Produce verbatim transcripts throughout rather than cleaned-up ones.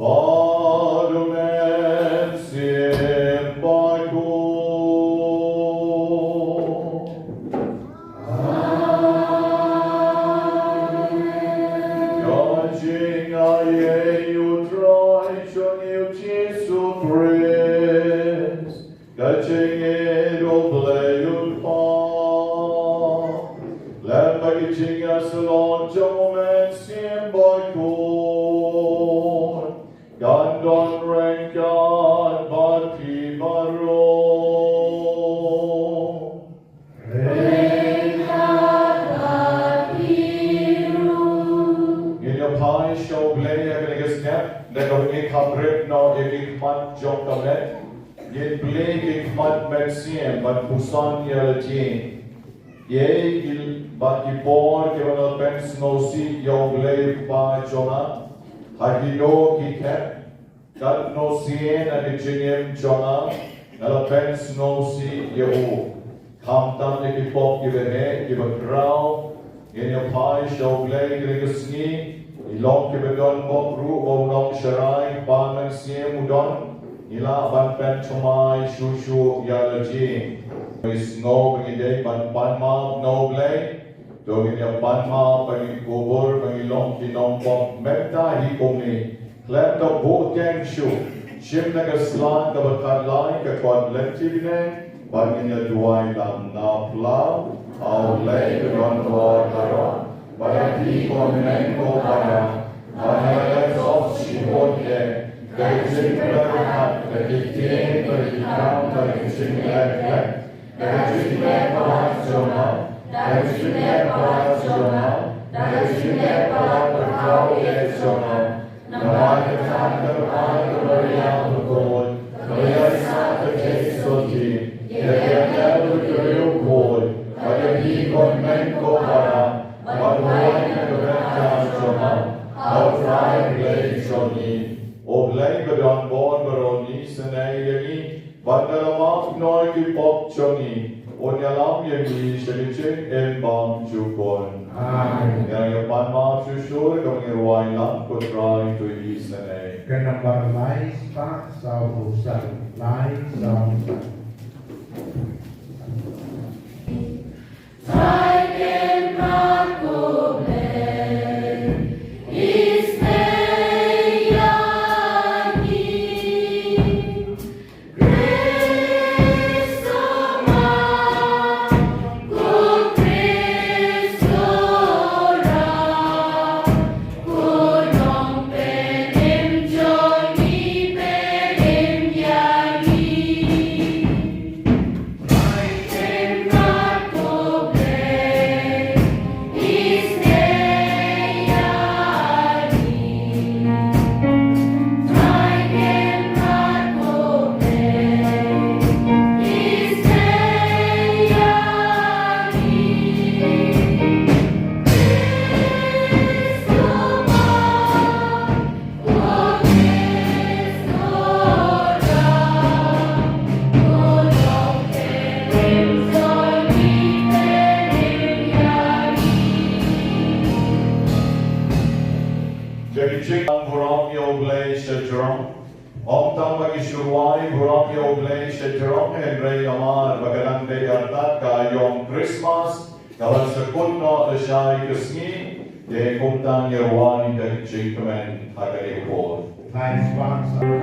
Bakhuid, Mynsiem Bakhuid. Ka jingaiei U Trai jong ngi U Jisu Khrist, ka jingïeit U Blei U Kpa, lem bad ka jingïasyllok jong U Mynsiem Bakhuid, kan don ryngkat bad phi baroh. Ngin ïa phai sha U Blei ha kane ka step, da kaba ngin khapbrip noh ïa ki khmat jong ka met. Ngin plie ki khmat mynsiem bad puson ïa la jong ngi. Ïa ki, bad ki por kiba ngi la pynsngewsih ïa U Blei Kpa jong nga ha kino ki khep, katno sien ha ka jingim jong nga nga la pynsngewsih ïa u. Khamtam ïa ki pop kiba heh kiba khraw, ngin ïa phai sha U Blei ha kane ka sngi. Ngi long kiba don pop ruh ba u nongsharai Kpa Mynsiem u don. Ngi lah ban pynthymmai shuh shuh ïa la jong ngi. Ngi sngew ba ngi dei ban pan map na U Blei. To ngin ïa pan map ba ngi kubur ba ngi long ki nongpop mynta hi kumne. Khlem da buh keng shuh, shim na ka slide kaba khatlai, ka kot lynti bneng, bad ngin ïa duwai lang. Na pla, A U Blei ba don bor baroh, ba la plie ko hynmen ko para, ba la leh soh shibun eh, da ka jingpyrkhat, da ki ktien, da ki kam, da ki jingleh khlem. Da ka jingleh palat jong nga, da ka jingleh palat jong nga, da ka jingleh palat pyrkhat jong nga. Namar kata ka Kpa ka Maria bakhuid, ka Maria sa ka Joseph, ïa ka leh u briew khuid, bad ïa phi ko hynmen ko para, ban duwai na ka bynta jong nga ha U Trai Blei jong ngi. U Blei ba don bor baroh un isynei ïa ngi. Bad da la map noh ki pop jong ngi, un ïalam ïa ngi sha ka jingim bymjukut. Amen. Ngin ïa pan map shuh shuh, kaba ngi rwai lang, Ko Trai to isynei. Ka nambar lai spah saw phew san, lai saw phew san. Burom ïa U Blei sha jrong. Ym tang ba ngi shu rwai burom ïa U Blei sha jrong, hynrei namar ba ka dang dei artat ka aïom Christmas, ka ban sa kut noh lashai ka sngi, te kumta ngin rwai da ka jingkmen ha kane ka por. Thanks, Pastor.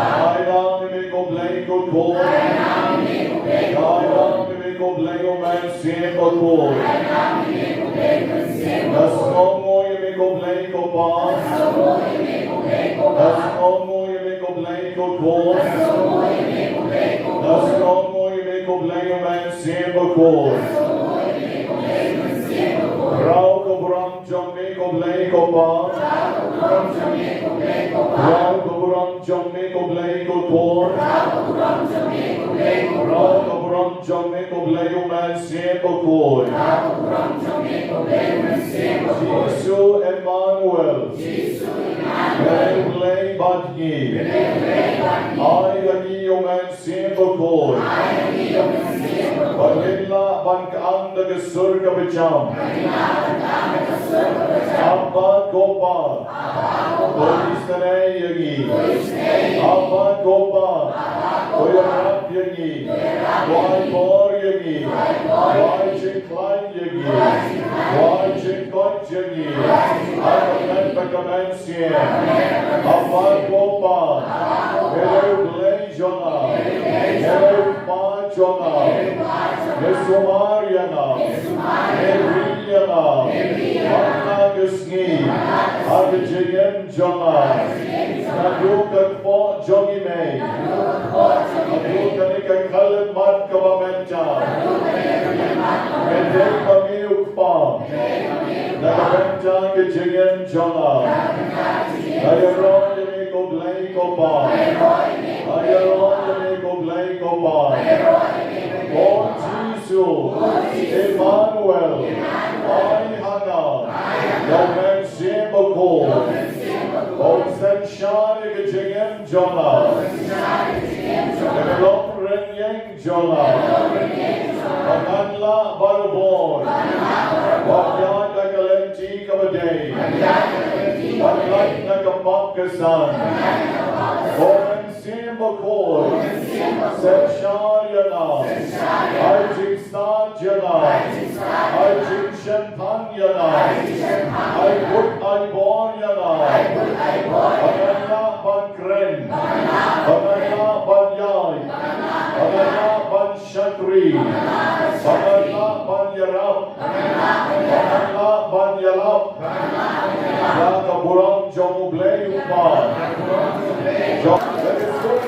Ai lang ïa me ko Blei ko Khun. Ai lang ïa me ko Blei u Mynsiem Bakhuid. Nga sngewnguh ïa me ko Blei ko Pa. Nga sngewnguh ïa me ko Blei ko Khun. Nga sngewnguh ïa me ko Blei u Mynsiem Bakhuid. Rau ka burom jong me ko Blei ko Pa. Rau ka burom jong me ko Blei ko Khun. Rau ka burom jong me ko Blei u Mynsiem Bakhuid. Jisu Emmanuel. Nga dei U Blei bad ngi. Ai ïa ngi u Mynsiem Bakhuid. Ba ngin lah ban kyndit da ka sur kaba jam. Aba ko Pa. To isynei ïa ngi. Aba ko Pa. To ïarap ïa ngi. To ai bor ïa ngi. To ai jingkhlaiñ ïa ngi. To ai jingkoit ïa ngi. Ha ka met bad ka mynsiem. Aba ko Pa. Me dei U Blei jong nga. Me dei U Kpa jong nga. Me sumar ïa nga. Me ri ïa nga. Man la ka sngi. Ha ka jingim jong nga. Naduh ka kpoh jong i mei. Naduh kane ka khyllipmat kaba mynta. Me dei ma me U Kpa. Na ka bynta ka jingim jong nga. Nga ïaroh ïa me ko Blei ko Pa. Nga ïaroh ïa me ko Blei ko Pa. O Jisu Emmanuel. Ai ha nga ïa u Mynsiem Bakhuid. Ba un synshar ïa ka jingim jong nga. Ïa ka longrynieng jong nga. Ba ngan lah barabor ban ïaid ha ka lynti kaba dei. Ban lait na ka pop ka san. O Mynsiem Bakhuid. Synshar ïa nga. Ai jingstad ïa nga. Ai jingshemphang ïa nga. Ai buit ai bor ïa nga. Ba ngan lah ban kren. Ba ngan lah ban ïaid. Ba ngan lah ban shakri. Ba ngan lah ban ïarap. Ba ngan lah ban ïalap. Ïa ka burom jong U Blei U Kpa. Jong U Blei U Kpa.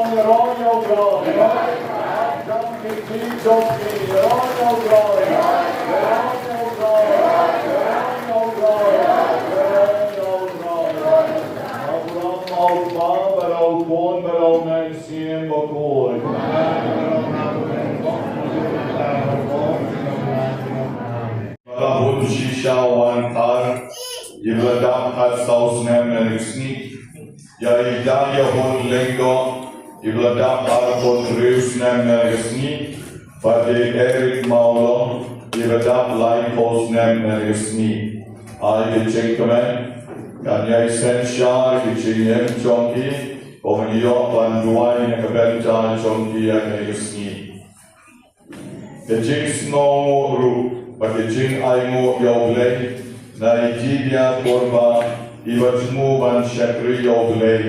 Ïaroh ïa U Blei. Ïaroh ïa U Blei. Ïaroh ïa U Blei. Ïaroh ïa U Blei. Ïaroh ïa U Blei. Ka burom U Kpa bad U Khun bad U Mynsiem Bakhuid. Ba la hun shisha wan thar, iba la dap khatsaw snem na ka sngi. Ïa i Daniel Hun Lyngdoh, iba la dap arphew hynriew snem na ka sngi. Bad i Eric Mawlong, iba la dap laiphew snem na ka sngi. Ai ka jingkmen, kan ïai synshar ka jingim jong ki, ba ngin ïoh ban duwai na ka bynta jong ki ïa kane ka sngi. Ka jingsngewnguh ruh bad ka jingainguh ïa U Blei na i Didia Kurbah iba thmu ban shakri ïa U Blei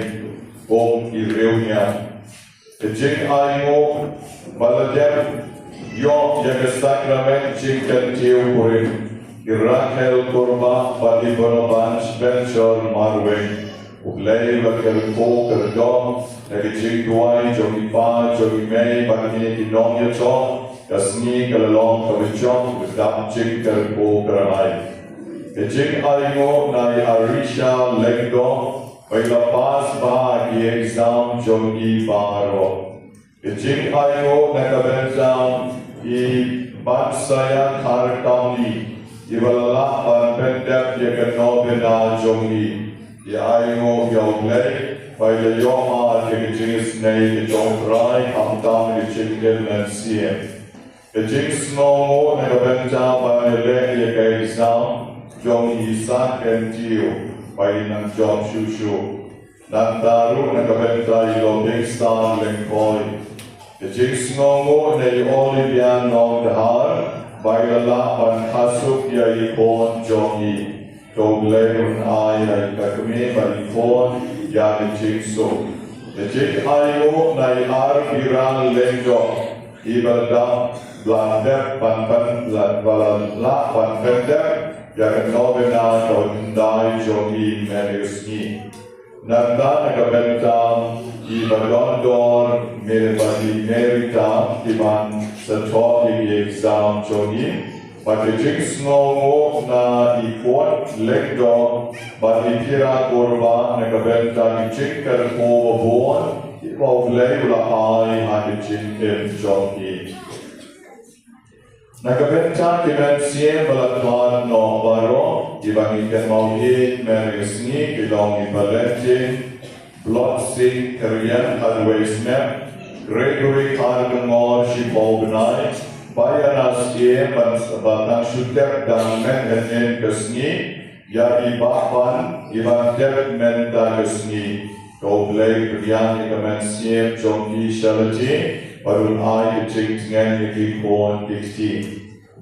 kum i riewniam. Ka jingainguh ba la dep ïoh ïa ka sakrament jingkyntiew kurim, i Rakhel Kurbah bad i Barabas Benjor Marwein. U Blei ba kyrkhu kyrdoh na ka jingduwai jong i pa jong i mei bad kine ki nongïathoh, ka sngi ka la long kaba jong ka dap jingkyrkhu kyrhai. Ka jingainguh na i Arisha Lyngdoh ba i la pass bha ha ki exam jong i baroh. Ka jingainguh na ka bynta i Bansaya Kharkhamli, iba la lah ban pyndep ïa ka novena jong i. I ainguh ïa U Blei ba i la ïoh mad ïa ka jingisynei ka jong U Trai khamtam ka jingim mynsiem. Ka jingsngewnguh na ka bynta ban ïaleh ïa ka exam jong i Isaac Kyntiew ba i nang jop shuh shuh. Nangta ruh na ka bynta i Lobing Star Lyngkhoi. Ka jingsngewnguh na i Olivia Nongdhar ba i la lah ban khasuk ïa i khun jong i. To U Blei un ai ïa ka kmie bad i khun ïa ka jingsuk. Ka jingai nguh na i Arbiran Lyngdoh, iba la dap, la dep ban pyn, la, ba la lah ban pyndep ïa ka novena kaba khyndai jong i mynne ka sngi. Nangta na ka bynta iba don dor, Mary bad i Mary, ta ki ban sa thoh ïa ki exam jong i. Bad ka jingsngewnguh na i Kuot Lyngdoh bad i Pira Kurbah na ka bynta ki jingkyrkhu babun kiba U Blei u la ai ha ka jingim jong ki. Na ka bynta ki mynsiem ba la khlad noh baroh, kiba ngi kynmaw ïa mynne ka sngi, ki long i Valentin Blotsing Kyrien, khatwei snem, Gregory Kharkongor, shiphew bnai, ba ïa nas ïa ban, ba dang shu dep dang mynhynnin ka sngi, ïa i Bah Ban, i ban dep mynta ka sngi. To U Blei pdiang ïa ka mynsiem jong ki sha lade, bad un ai ka jingtngen ïa ki khun ki kti.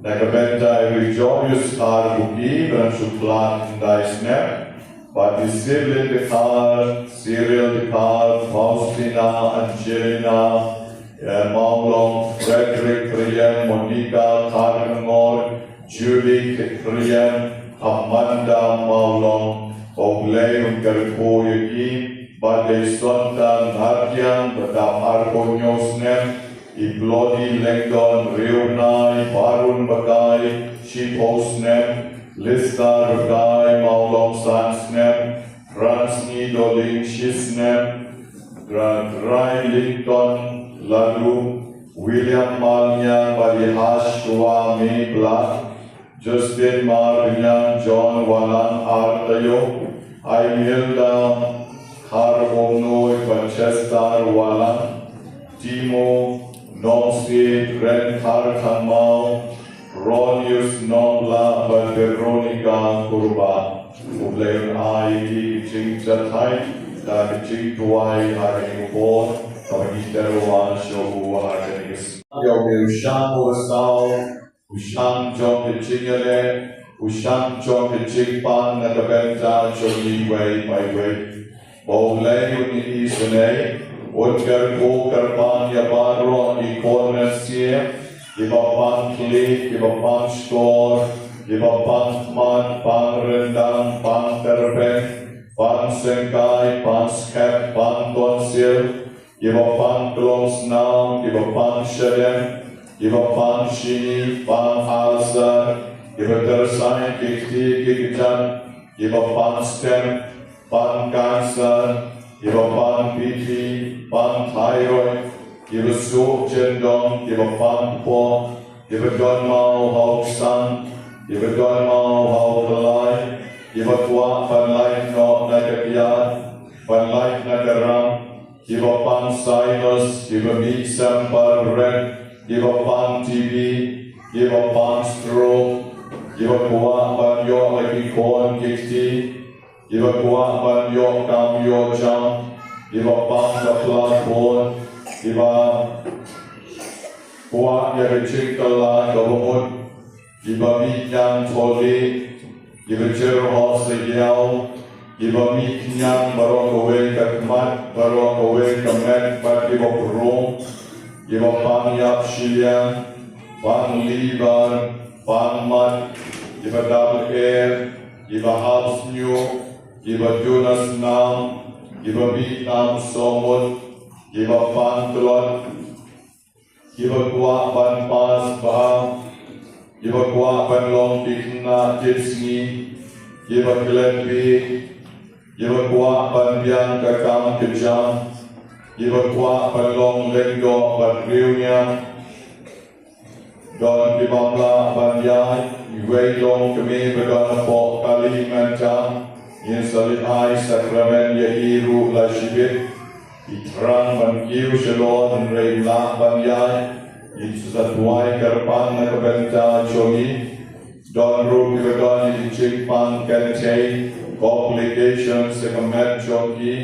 Na ka bynta i Rejoice Kharbuki, ba dang shu khlad khyndai snem, bad i Sirlin Dkhar, Cyril Dkhar, Faustina, Angelina, eh, Mawlong, Frederick Kyrien, Monica Kharkongor, Julie Kyrien, Amanda Mawlong, U Blei un kyrkhu ïa ki, bad i Sonta Ngardiang, ba dap arphew hynñiew snem, i Blodi Lyngdon, hynriew bnai, Barun Bakai, shiphew snem, Lista Bakai, Mawlong, san snem, Ransngi Doling, shi snem, Ra-, Rai Lyngdon, Ladu, William Malniang, bad i Hashwa Mei Blah, Justin Marbiang, John Walang, ar taïew, Imelda Kharumnoi, bad Chester Walang, Timo Nongsiej, Ren Kharkhanmaw, Ronius Nongblah, bad Veronica Kurbah. U Blei un ai ïa ki ka jingjathait da ka jingduwai ha kane ka por, kaba ngi tyrwa sha u ha kane ka sngi. Ïa u Blei u shang u saw, u shang jong ka jingïaleh, u shang jong ka jingpang na ka bynta jong ngi iwei pa iwei. Ba U Blei un ïohi isynei, un kyrkhu kyrpang ïa baroh ki khun mynsiem, kiba pang khlieh, kiba pang shkor, kiba pang khmat, pang ryndang, pang tyrpeng, pang syngkai, pang skhem, pang tonsil, kiba pang klong snaw, kiba pang shadem, kiba pang shini, pang ulcer, kiba tyrsai ki kti ki kjat, kiba pang stent, pang cancer, kiba pang B P, pang thyroid, kiba suh jyndong, kiba pang kpoh, kiba don maw ha u ksan, kiba don maw ha u pynlait, kiba kwah ban lait noh na ka kyiad, ban lait na ka ram, kiba pang sinus, kiba mih sempar bret, kiba pang T B, kiba pang stroke, kiba kwah ban ïoh la ki khun ki kti, kiba kwah ban ïoh kam ïoh jam, kiba pang ka pla khun, kiba kwah ïa ka jingkylla kaba mut, kiba mih ñiang thylliej, kiba jyrhoh saïaw, kiba mih ñiang baroh kawei ka khmat, baroh kawei ka met, bad kiba prung, kiba pang ïap shiliang, pang liver, pang mat, kiba dap er, kiba hap shñiuh, kiba duna snam, kiba mih nam sawmut, kiba pang tlot, kiba kwah ban pass bha, kiba kwah ban long ki khynnah jitsngi, kiba klet bieit, kiba kwah ban biang ka kam ka jam, kiba kwah ban long lyngdoh bad riewniam. Don ki bym lah ban ïaid, iwei long kmie ba don hapoh kali mynta, ngin sa leit ai sakramen ïa i ruh la shibit. I thrang ban kiew shalor hynrei im lah ban ïaid, ngin sa duwai kyrpang na ka bynta jong i. Don ruh kiba don ïa ki jingpang kynthei, complications ha ka met jong ki.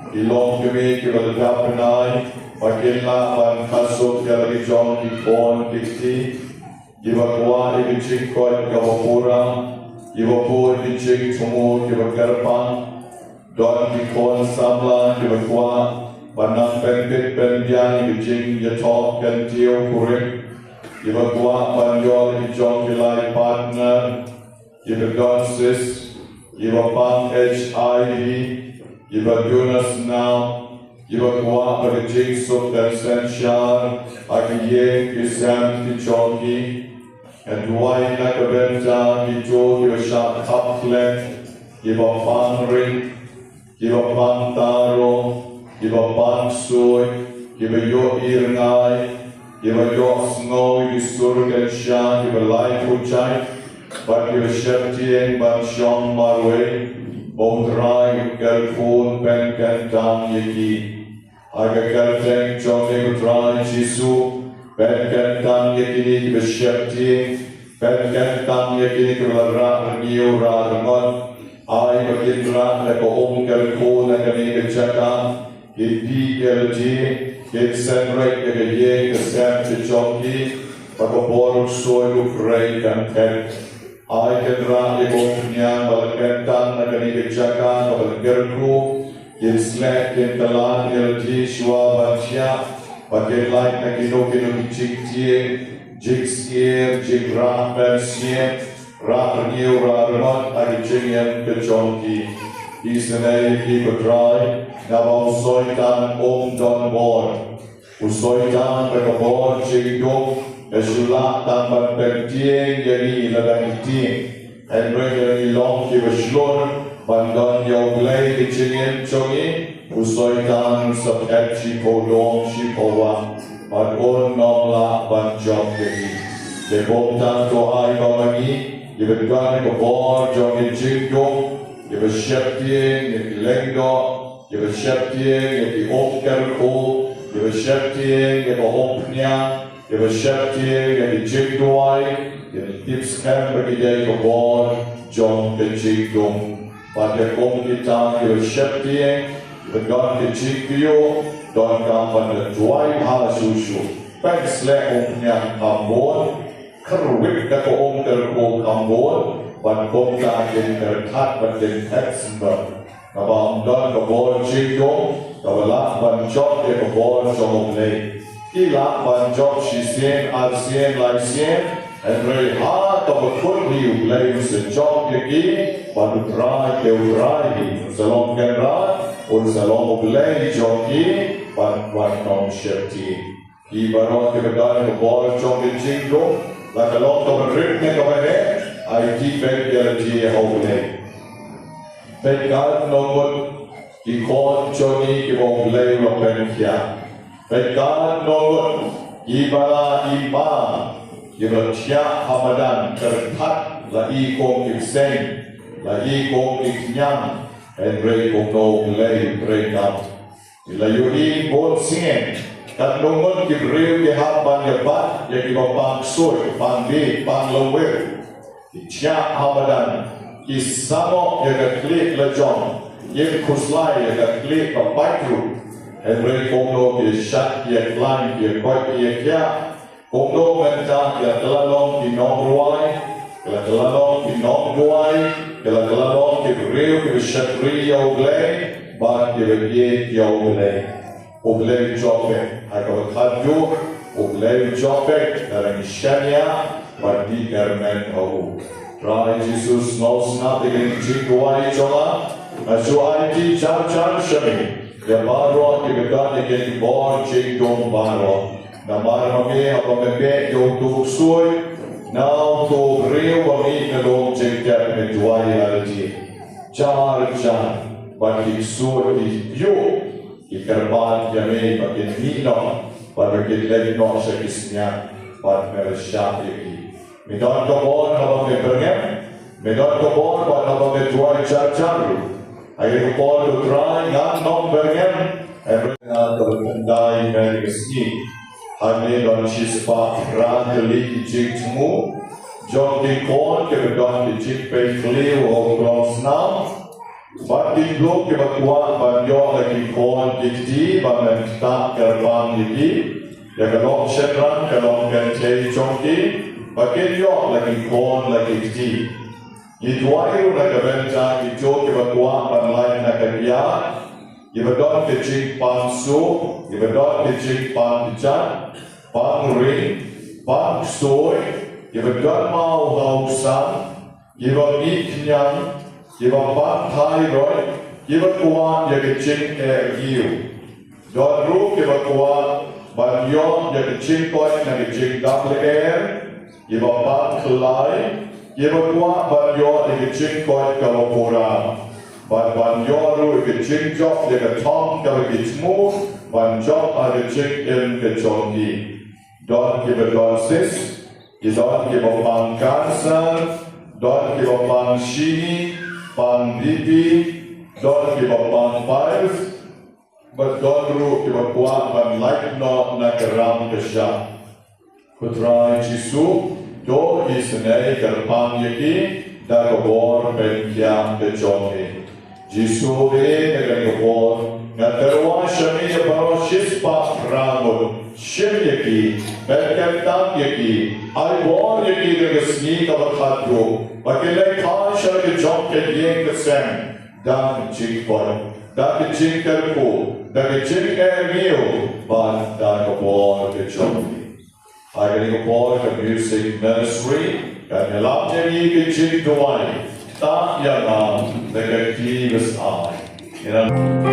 Ki long kmie kiba la dap bnai, ba kin lah ban kha suk ïa la ki jong ki khun ki kti. Kiba kwah ïa ka jingkoit kaba pura, Kiba bud ki jingthmu kiba kyrpang. Don ki khun samla kiba kwah ban nang pynbit pynbiang ïa ki jingïathoh kyntiew kurim. Kiba kwah ban ïoh ki jong ki lai partner. Kiba don cyst, kiba pang H I V, kiba duna snam, kiba kwah ba ka jingsuk kan synshar ha ki ïing ki sem ki jong ki. Ngan duwai na ka bynta kito kiba shah khap khlem, kiba pang rit, kiba pang taro, kiba pang suit, kiba ïohi rngai, kiba ïohsngew ïa ki sur kynsha, kiba lai pyrshah, bad kiba sheptieng ban shong marwei. Ba U Trai u kyrkhu un pynkyntang ïa ki. Ha ka kyrteng jong me ko Trai Jisu, pynkyntang ïa kine kiba sheptieng, pynkyntang ïa kine kiba la rah rngiew rah rngot. Ai ba kin rah da ka umkyrkhu na kane ka jaka, kin die ïa lade, kin sngewrit ïa ka ïing ka sem ka jong ki, ba ka bor u ksuid u briew kan thep. Ai Kynrad ïa ka umphniang ba la kyntang na kane ka jaka kaba la kyrkhu, kin sleh kin kylla ïa lade shuwa ban thiah, ba kin lait na kino kino ki jingtieng, jingsyier, jingrah pynsyier, rah rngiew rah rngot ha ki jingim ka jong ki. Isynei ïa ki ko Trai, naba u Soitan um don bor. U Soitan da ka bor jingdum, u shu lah tang ban pyntieng ïa ngi lada ngi tieng. Hynrei lada ngi long kiba shlur ban don ïa U Blei ha ka jingim jong ngi, u Soitan un sa phet shiphew dong shiphew wah, bad un ym lah ban jop ïa ngi. Te kumta to ai ba ma ngi, kiba don ïa ka bor jong ka jingdum, kiba sheptieng ïa ki lyngdoh, kiba sheptieng ïa ki umkyrkhu, kiba sheptieng ïa ka umphniang, kiba sheptieng ïa ki jingduwai, kin tip skhem ba ki dei ka bor jong ka jingdum. Bad ïa kum kita kiba sheptieng, kiba don ka jingkyrkhu, donkam ban da duwai ha shuh shuh. Pynsleh umphniang kham bun, kyrwit da ka umkyrkhu kham bun, bad kumta kin kyrkhat bad kin thep symbai. Naba ym don ka bor jingdum kaba lah ban jop ïa ka bor jong U Blei. Ki lah ban jop shisien, arsien, laisien, hynrei ha kaba kut hi U Blei un sa jop ïa ki, bad U Trai te U Trai hi, un sa long Kynrad, un sa long U Blei jong ki, bad wat nym sheptieng. Ki baroh kiba don ka bor jong ka jingdum, la ka long kaba rit ne kaba heh, aiti beit ïa lade ha U Blei. Bad katno ngut ki khun jong ngi kiba U Blei u la pynkhiah. Bad katno ngut kiba la i ma kiba thiah ha madan kyrpad la i kum ki bseiñ, la i kum ki khñiang, hynrei kumno U Blei u treikam. Ki la ïohi bun sien, katno ngut ki briew ki hap ban ïa bat ïa kiba pang ksuid, pang die, pang lawir. Ki thiah ha madan, ki samok ïa ka khlieh la jong, ki khuslai ïa ka khlieh ka pait ruh. Hynrei kumno ki shad, ki khlaiñ, ki koit, ki khiah. Kumno mynta ki la kylla long ki nongrwai, ki la kylla long ki nongduwai, ki la kylla long ki briew kiba shakri ïa U Blei, bad kiba ïeit ïa U Blei. U Blei u jop beit ha kaba khadduh, U Blei u jop beit da lade ki shaniah bad ki kyrmen ha u. Trai Jisu, sngewsngap ïa kine ki jingduwai jong nga, nga shu aiti jar jar sha me ïa baroh kiba don ïa kine ki bor jingdum baroh. Namar ma me haba me beh ïa uto u ksuid, na uto u briew ba mih na lum jingtep me duwai ïa lade jar jar, bad ki ksuid ki ïoh, ki kyrpad ïa me ba kin mih noh, bad ba kin leit noh sha ki synñiang, bad me la shah ïa ki. Me don ka bor haba me byrngem, me don ka bor bad haba me duwai jar jar ruh. Ha kane ka por ko Trai ngan nym byrngem, hynrei nga kaba khyndai mynta ka sngi. Hangne don shispah phra tylli ki jingthmu jong ki khun kiba don ki jingpeit khlieh ha u klong snam. Bad ki briew kiba kwah ban ïoh la ki khun ki kti ban ym ktah kyrpang ïa ki, ïa ka long shynrang ka long kynthei jong ki, ba kin ïoh la ki khun la ki kti. Ngi duwai ruh na ka bynta kito kiba kwah ban lait na ka biang, kiba don ka jingpang suk, kiba don ka jingpang kjat, pang ring, pang soi, kiba don maw ha u sam, kiba mih khñiang, kiba pang thyroid, kiba kwah ïa ka jingeh riew. Don ruh kiba kwah ban ïoh ïa ka jingkoit na ka jingdap lyer, kiba pang khlai, kiba kwah ban ïoh ïa ka jingkoit kaba burom. Bad ban ïoh ruh ïa ka jingjop ïa ka thong kaba ki thmu ban jop ha ka jingim ka jong ki. Don kiba don cyst, ki don kiba pang cancer, don kiba pang shini, pang B P, don kiba pang piles, bad don ruh kiba kwah ban lait noh na ka ram ka shap. Ko Trai Jisu, to isynei kyrpang ïa ki da ka bor pynkhiah ka jong me. Jisu, eh, da kane ka por nga tyrwa sha me ïa baroh shispah phra ngut. Shim ïa ki, pynkyntang ïa ki, ai bor ïa ki da ka sngi kaba khatduh, ba kin leit phai sha la ka jong ka ïing ka sem da ka jingkoit, da ka jingkyrkhu, da ka jingeh riew, bad da ka bor ka jong me. Ha kane ka por ka music ministry kan ïalam ïa ngi ka jingduwai, Tah ïa nga da ka kti basai. Ïa nga.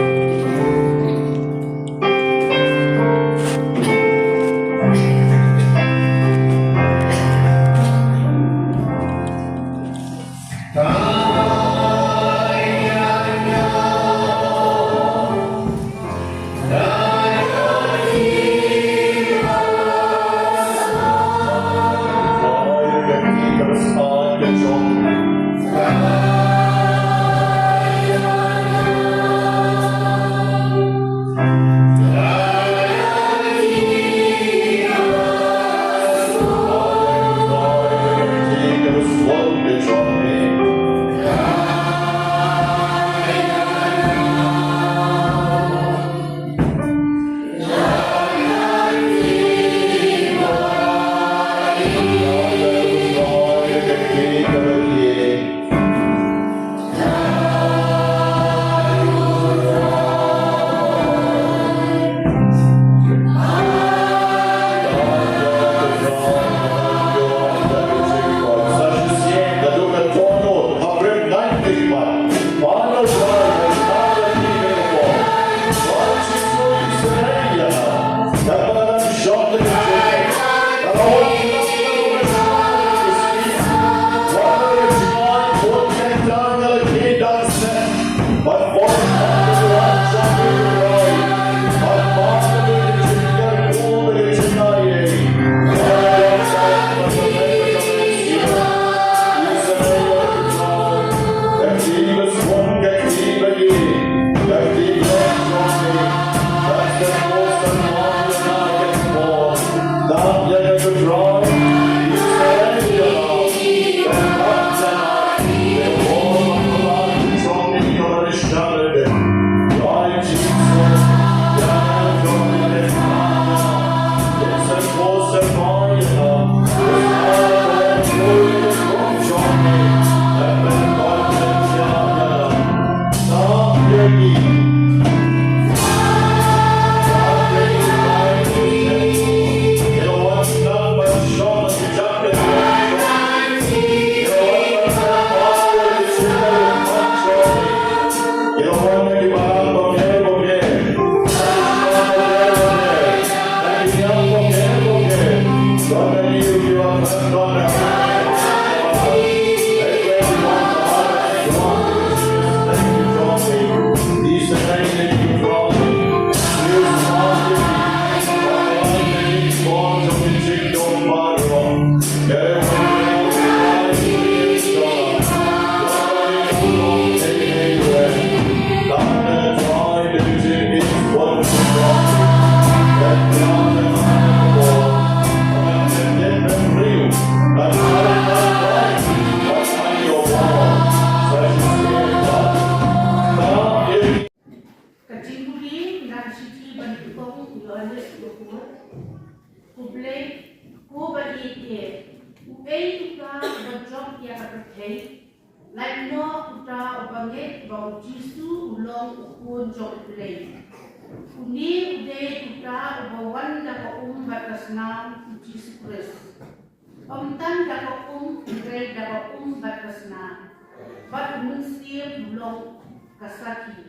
Ka jingkylli na ka shithi ba nyngkong, ïa u Blei, ko Blei, ko ba ïeit, uei uta uba jop ïa ka pyrthei? Lait noh uta uba ngeit ba u Jisu u long u Khun jong U Blei. Une u dei uta uba wan da ka um bad ka snam, u Jisu Khrist. Ym tang da ka um, hynrei da ka um bad ka snam. Bad u Mynsiem u long ka sakhi.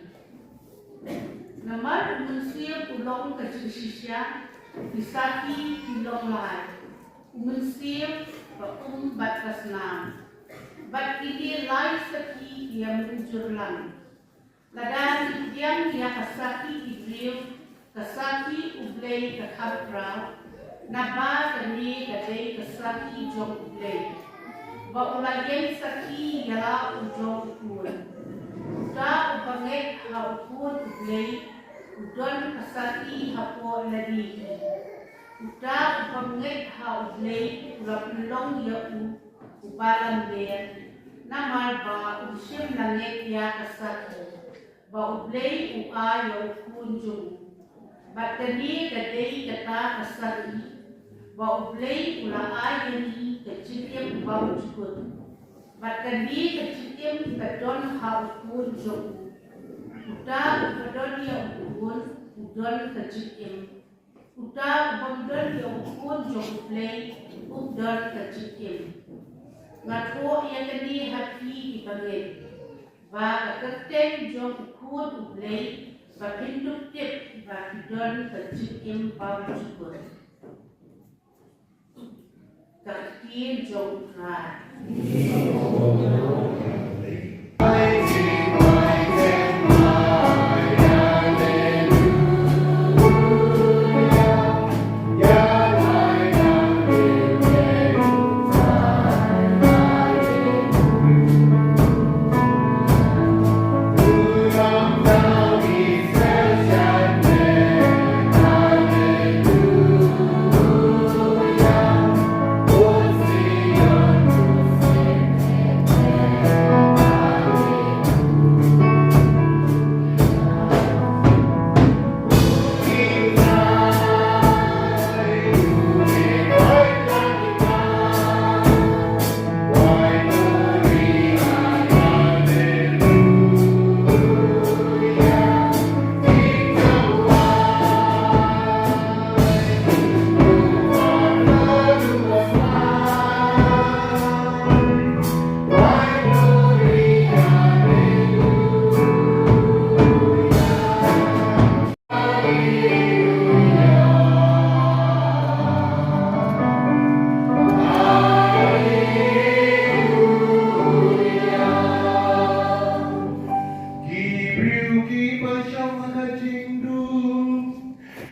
Namar u Mynsiem u long ka jingshisha, ki sakhi ki long lai. U Mynsiem, ka um bad ka snam. Bad kine lai sakhi ki ïa mynjur lang. Lada ngi pdiang ïa ka sakhi ki briew, ka sakhi U Blei ka kham khraw, naba kane ka dei ka sakhi jong U Blei, ba u la ïeng sakhi ïa la u jong u Khun. Uta uba ngeit ha u Khun U Blei, u don ka sakhi hapoh lade hi. Uta uba ngeit ha U Blei, u la pynlong ïa u uba lamler, namar ba um shym la ngeit ïa ka sakhi ba U Blei u ai ïa u Khun jong u. Bad kane ka dei kata ka sakhi, ba U Blei u la ai ïa ngi ka jingim bymjukut. Bad kane ka jingim ka don ha u Khun jong u. Uta uba don ïa u Khun, u don ka jingim. Uta u bym don ïa u Khun jong U Blei, um don ka jingim. Nga thoh ïa kane ha phi kiba ngeit, ba ka kyrteng jong u Khun U Blei, ba phin dup tip ba phi don ka jingim bymjukut. Ka ktien jong U Trai. Ki briew kiba shong ha ka jingdum,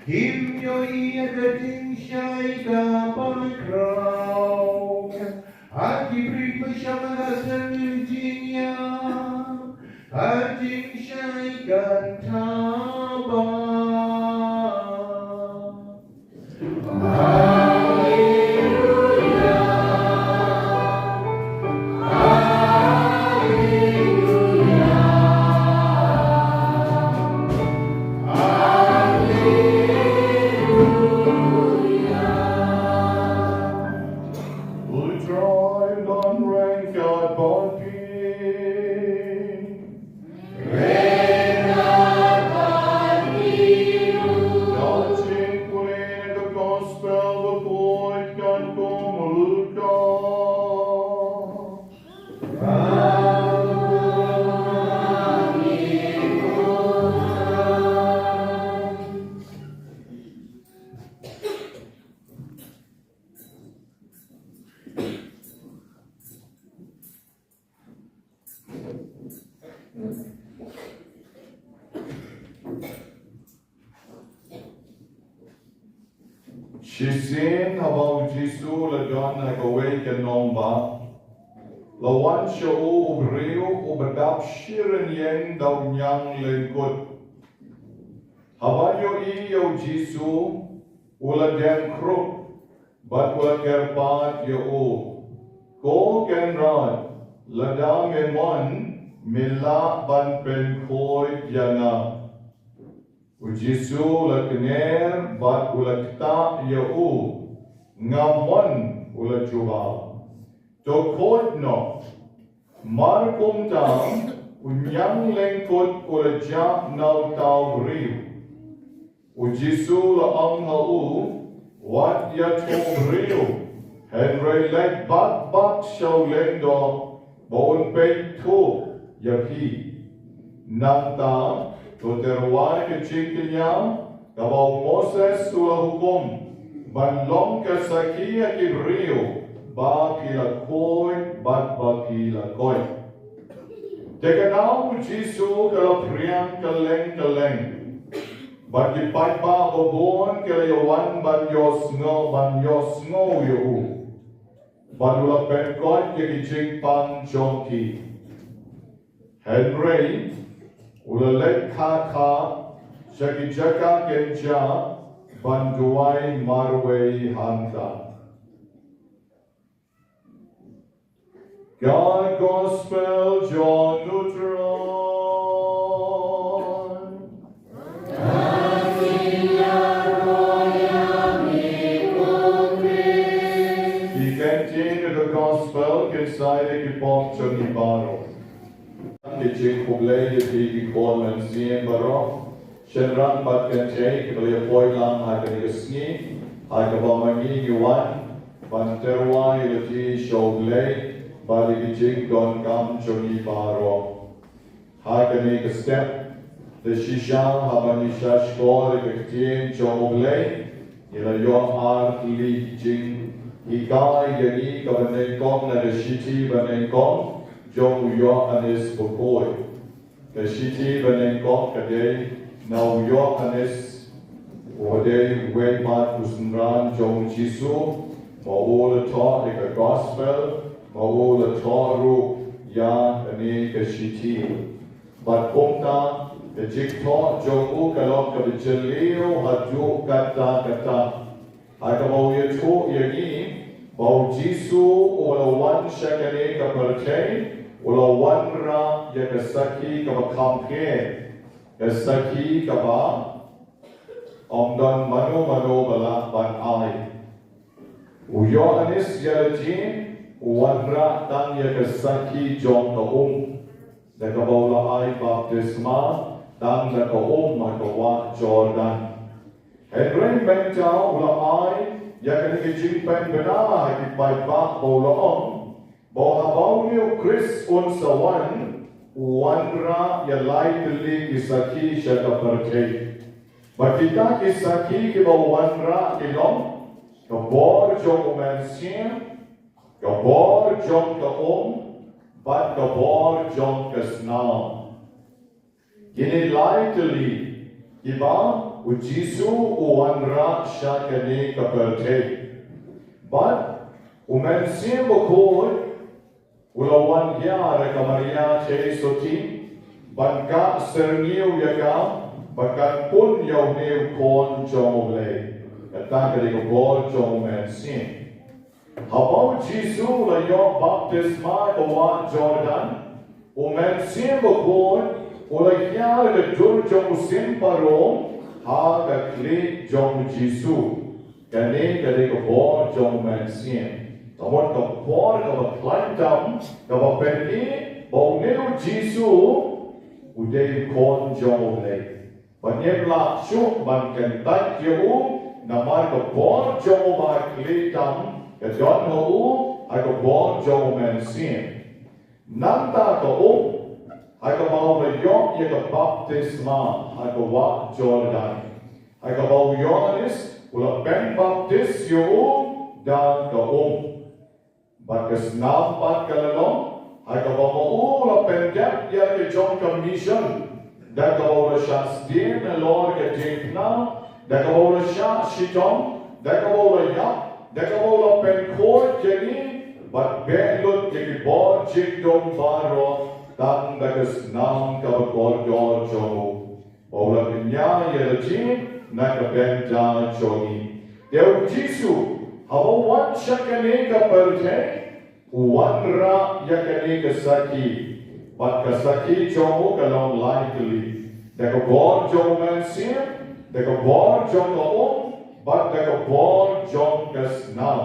kim ïohi ïa ka jingshai kaba khraw. Ha ki briew ba shong ha ka jingïap, ka jingshai kan thaw bha. Haleluya, haleluya, haleluya. U Trai un reng kat bad phi. Ka jingpule na ka Gospel bakhuid katkum u Lukas. Shisien haba u Jisu u la don ha kawei ka nongbah, la wan sha u u briew uba dap shirin ïeng da u niang lyngkut. Haba u ïohi ïa u Jisu, u la dem khrup bad u la kyrpad ïa u, "Ko Kynrad, lada me mon, me lah ban pynkhuid ïa nga." U Jisu u la kner bad u la ktah ïa u. "Nga mon," u la jubab. "To khuid noh." Mar kumta, u ñianglyngkut u la jah na uta u briew. U Jisu u la ong ha u, wat ïathuh briew, hynrei leit bak bak sha u lyngdoh, ba un peit thuh ïa phi. Nangta, to tyrwa ïa ka jingkñia, kaba u Moses u la hukum, ban long ka sakhi ïa ki briew, ba phi la khuid bad ba phi la koit. Te ka daw u Jisu ka la phriang kylleng kylleng. Bad ki paidbah babun ki la ïa wan ban ïohsngew, ban ïohsngew ïa u. Bad u la pynkoit ïa ki jingpang jong ki. Hynrei, u la leit kha kha, sha ki jaka kynja, ban duwai marwei hangta. Ka gospel jong u Trai. Ki ktien ka gospel, kin sa ïa ki pop jong ngi baroh. Ki jingkhublei ïa phi ki khun mynsiem baroh. Shynrang bad kynthei kiba la ïa poi lang ha kane ka sngi, ha kaba ma ngi ngi wan ban tyrwa ïa lade sha U Blei bad ïa ki jingdonkam jong ngi baroh. Ha kane ka step, te shisha haba ngi sha shkor ïa ka ktien jong U Blei, ngi la ïoh ar tylli ki jinghikai ïa ngi kaba nyngkong na ka shithi ba nyngkong jong u Ïoannis Bakhuid. Ka shithi ba nyngkong ka dei na u Ïoannis, uba dei uwei pat u synran jong u Jisu, ma u la thoh ïa ka gospel, ma u la thoh ruh ïa kane ka shithi. Bad kumta, ka jingthoh jong u ka long kaba jylliew haduh katta katta. Ha kaba u ïathuh ïa ngi ba u Jisu u la wan sha kane ka pyrthei, u la wanrah ïa ka sakhi kaba kham pher, ka sakhi kaba ym don mano mano ba lah ban ai. U Ïoannis ïa lade u wanrah tang ïa ka sakhi jong ka um, da kaba u la ai baptisma tang da ka um ha ka wah Jordan. Hynrei mynta u la ai ïa kane ka jingpynbna ha ki paidbah ba u la ong, ba haba une u Khrist un sa wan, u wanrah ïa lai tylli ki sakhi sha ka pyrthei. Bad kita ki sakhi kiba u wanrah ki long, ka bor jong u Mynsiem, ka bor jong ka um, bad ka bor jong ka snam. Kine lai tylli kiba u Jisu u wanrah sha kane ka pyrthei. Bad u Mynsiem Bakhuid u la wan hiar ha ka Maria Theisotti, ban kah syrngiew ïa ka, ba kan pun ïa une u Khun jong U Blei. Kata ka dei ka bor jong u Mynsiem. Haba u Jisu u la ïoh baptisma ha ka wah Jordan, u Mynsiem Bakhuid u la hiar ha ka dur jong u Symbud Barum ha ka khlieh jong u Jisu. Kane ka dei ka bor jong u Mynsiem. Ka mut ka bor kaba khlaiñ tam, kaba pyni ba une u Jisu u dei u Khun jong U Blei. Ba ngim lah shuh ban kyntait ïa u, namar ka bor jong u ba khlieh tam ka don ha u ha ka bor jong u Mynsiem. Nangta ka um, ha kaba u la ïoh ïa ka baptisma ha ka wah Jordan, ha kaba u Ïoannis u la pynbaptis ïa u da ka um. Bad ka snam pat ka la long, ha kaba ma u u la pyndep ïa ka jong ka mission, da kaba u la shah sdien halor ka diengphna, da kaba u la shah shitom, da kaba u la ïap, da kaba u la pynkhuid ïa ngi, bad beh lut ïa ki bor jingdum baroh, tang da ka snam kaba kordor jong u. Ba u la kñia ïa lade na ka bynta jong ngi. Te u Jisu, haba u wan sha kane ka pyrthei, u wanrah ïa kane ka sakhi. Bad ka sakhi jong u ka long lai tylli. Da ka bor jong u Mynsiem, da ka bor jong ka um, bad da ka bor jong ka snam.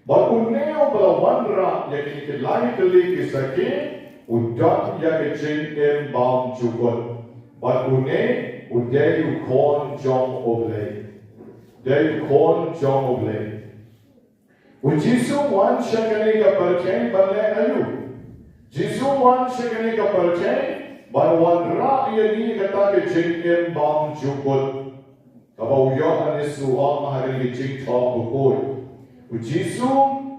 Bad une uba la wanrah ïa kine ki lai tylli ki sakhi, u don ïa ka jingim bymjukut. Bad une, u dei u khun jong U Blei. Dei u khun jong U Blei. U Jisu u wan sha kane ka pyrthei ban leh aïu? Jisu u wan sha kane ka pyrthei ban wanrah ïa ngi kata ka jingim bymjukut. Kaba u Ïoannis u ong ha kane ka jingthoh bakhuid. U Jisu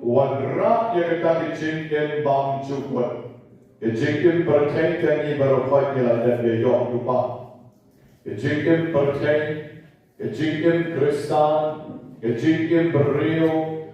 u wanrah ïa kata ka jingim bymjukut. Ka jingim pyrthei ka ngi baroh ngi la dep ïoh lypa. Ka jingim pyrthei, ka jingim Khristan, ka jingim briew,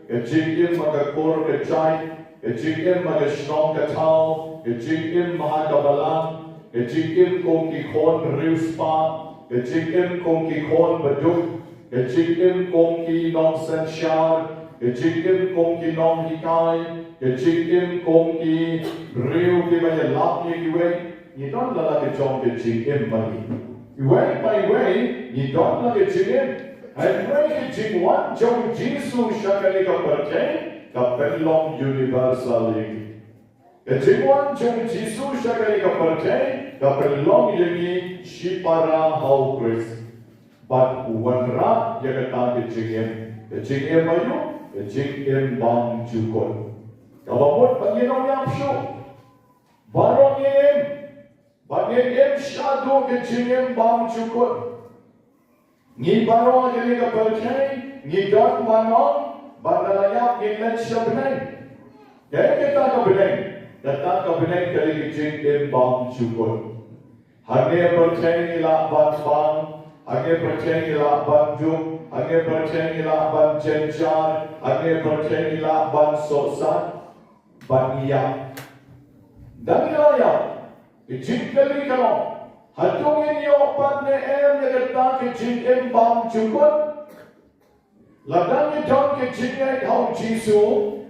ka jingim ha ka kur ka jait, ka jingim ha ka shnong ka thaw, ka jingim ha ka balang, ka jingim kum ki khun riewspah, ka jingim kum ki khun baduk, ka jingim kum ki nongsynshar, ka jingim kum ki nonghikai, ka jingim kum ki briew kiba ïalap ïa kiwei. Ngi don la la ka jong ka jingim ba ngi. Iwei pa iwei, ngi don la ka jingim. Hynrei ka jingwan jong Jisu sha kane ka pyrthei, ka pynlong universal ïa ngi. Ka jingwan jong Jisu sha kane ka pyrthei, ka pynlong ïa ngi shipara ha U Khrist. Bad u wanrah ïa kata ka jingim. Ka jingim aïu? Ka jingim bymjukut. Kaba mut ba ngin ym ïap shuh. Baroh ngin im. Bad ngin im shaduh ka jingim bymjukut. Ngi baroh ha kane ka pyrthei, ngi don ban ong, bad lada ïap ngin leit sha bneng. Kaei kata ka bneng? Kata ka bneng ka dei ka jingim bymjukut. Hangne pyrthei ngi lah ban bang, hangne pyrthei ngi lah ban duk, hangne pyrthei ngi lah ban jynjar, hangne pyrthei ngi lah ban sohsat. Bad ngi ïap. Dang ngi la ïap, ka jingkylli ka long, hato ngin ïoh pat ne em ïa kata ka jingim bymjukut? Lada ngi don ka jingngeit ha U Jisu,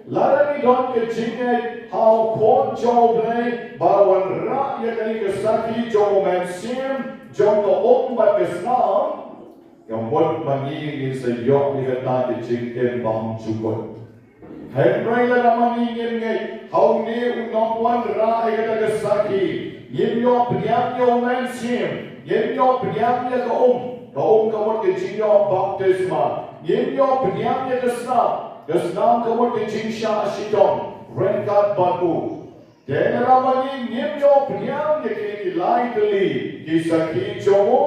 lada ngi don ka jingngeit ha U Khun jong U Blei, ba wanrah ïa kane ka sakhi jong U Mynsiem, jong ka um bad ka snam, ka mut ma ngi ngin sa ïoh ïa kata ka jingim bymjukut. Hynrei lada ma ngi ngim ngeit ha une u nongwanrah ïa kata ka sakhi, ngim ïoh pdiang ïa U Mynsiem, ngim ïoh pdiang ïa ka um, ka um ka mut ka jingïoh baptisma, ngim ïoh pdiang ïa ka snam, ka snam ka mut ka jingshah shitom ryngkat bad U. Te lada ma ngi ngim ïoh pdiang ïa kine ki lai tylli ki sakhi jong U,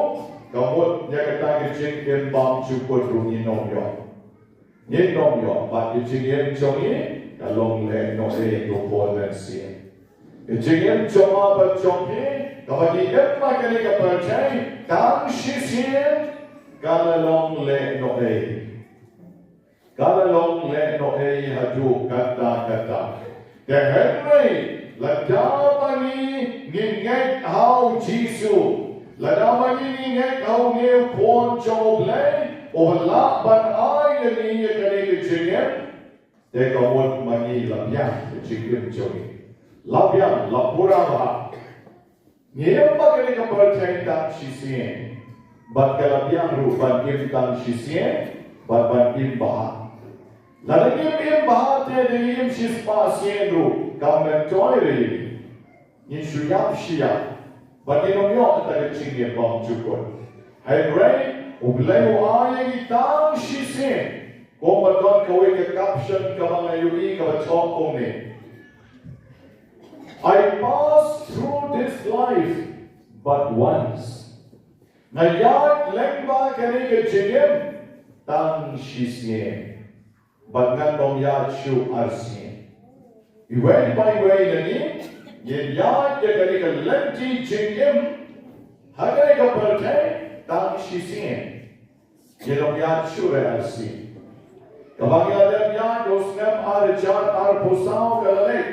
ka mut ïa kata ka jingim bymjukut ruh ngin ym ïoh. Ngin ym ïoh, bad ka jingim jong ngi ka long lehnohei ha U Mynsiem. Ka jingim jong nga bad jong phi, kaba ngi im ha kane ka pyrthei tang shisien, ka la long lehnohei. Ka la long lehnohei haduh katta katta. Te hynrei lada ma ngi ngin ngeit ha U Jisu, lada ma ngi ngin ngeit ha une u Khun jong U Blei, uba lah ban ai ïa ngi ïa kane ka jingim, te ka mut ma ngi la biang ka jingim jong ngi. La biang, la pura bha. Ngi im ha kane ka pyrthei tang shisien, bad ka la biang ruh ban im tang shisien, bad ban im bha. Lada ngim im bha te, lada ngim im shispah sien ruh, kam myntoi re. Ngin shu ïap shi ïap, bad ngin ym ïoh kata ka jingim bymjukut. Hynrei U Blei u ai ïa ngi tang shisien. Kumba don kawei ka caption kaba nga ïohi kaba thoh kumne. I pass through this life but once. Nga ïaid lyngba kane ka jingim tang shisien, bad ngan ym ïaid shuh arsien. Iwei pa iwei na ngi, ngin ïaid ïa kane ka lynti jingim ha kane ka pyrthei tang shisien. Ngin ym ïaid shuh re arsien. Kaba ngi la dep ïaid u snem ar hajar arphew saw ka la leit.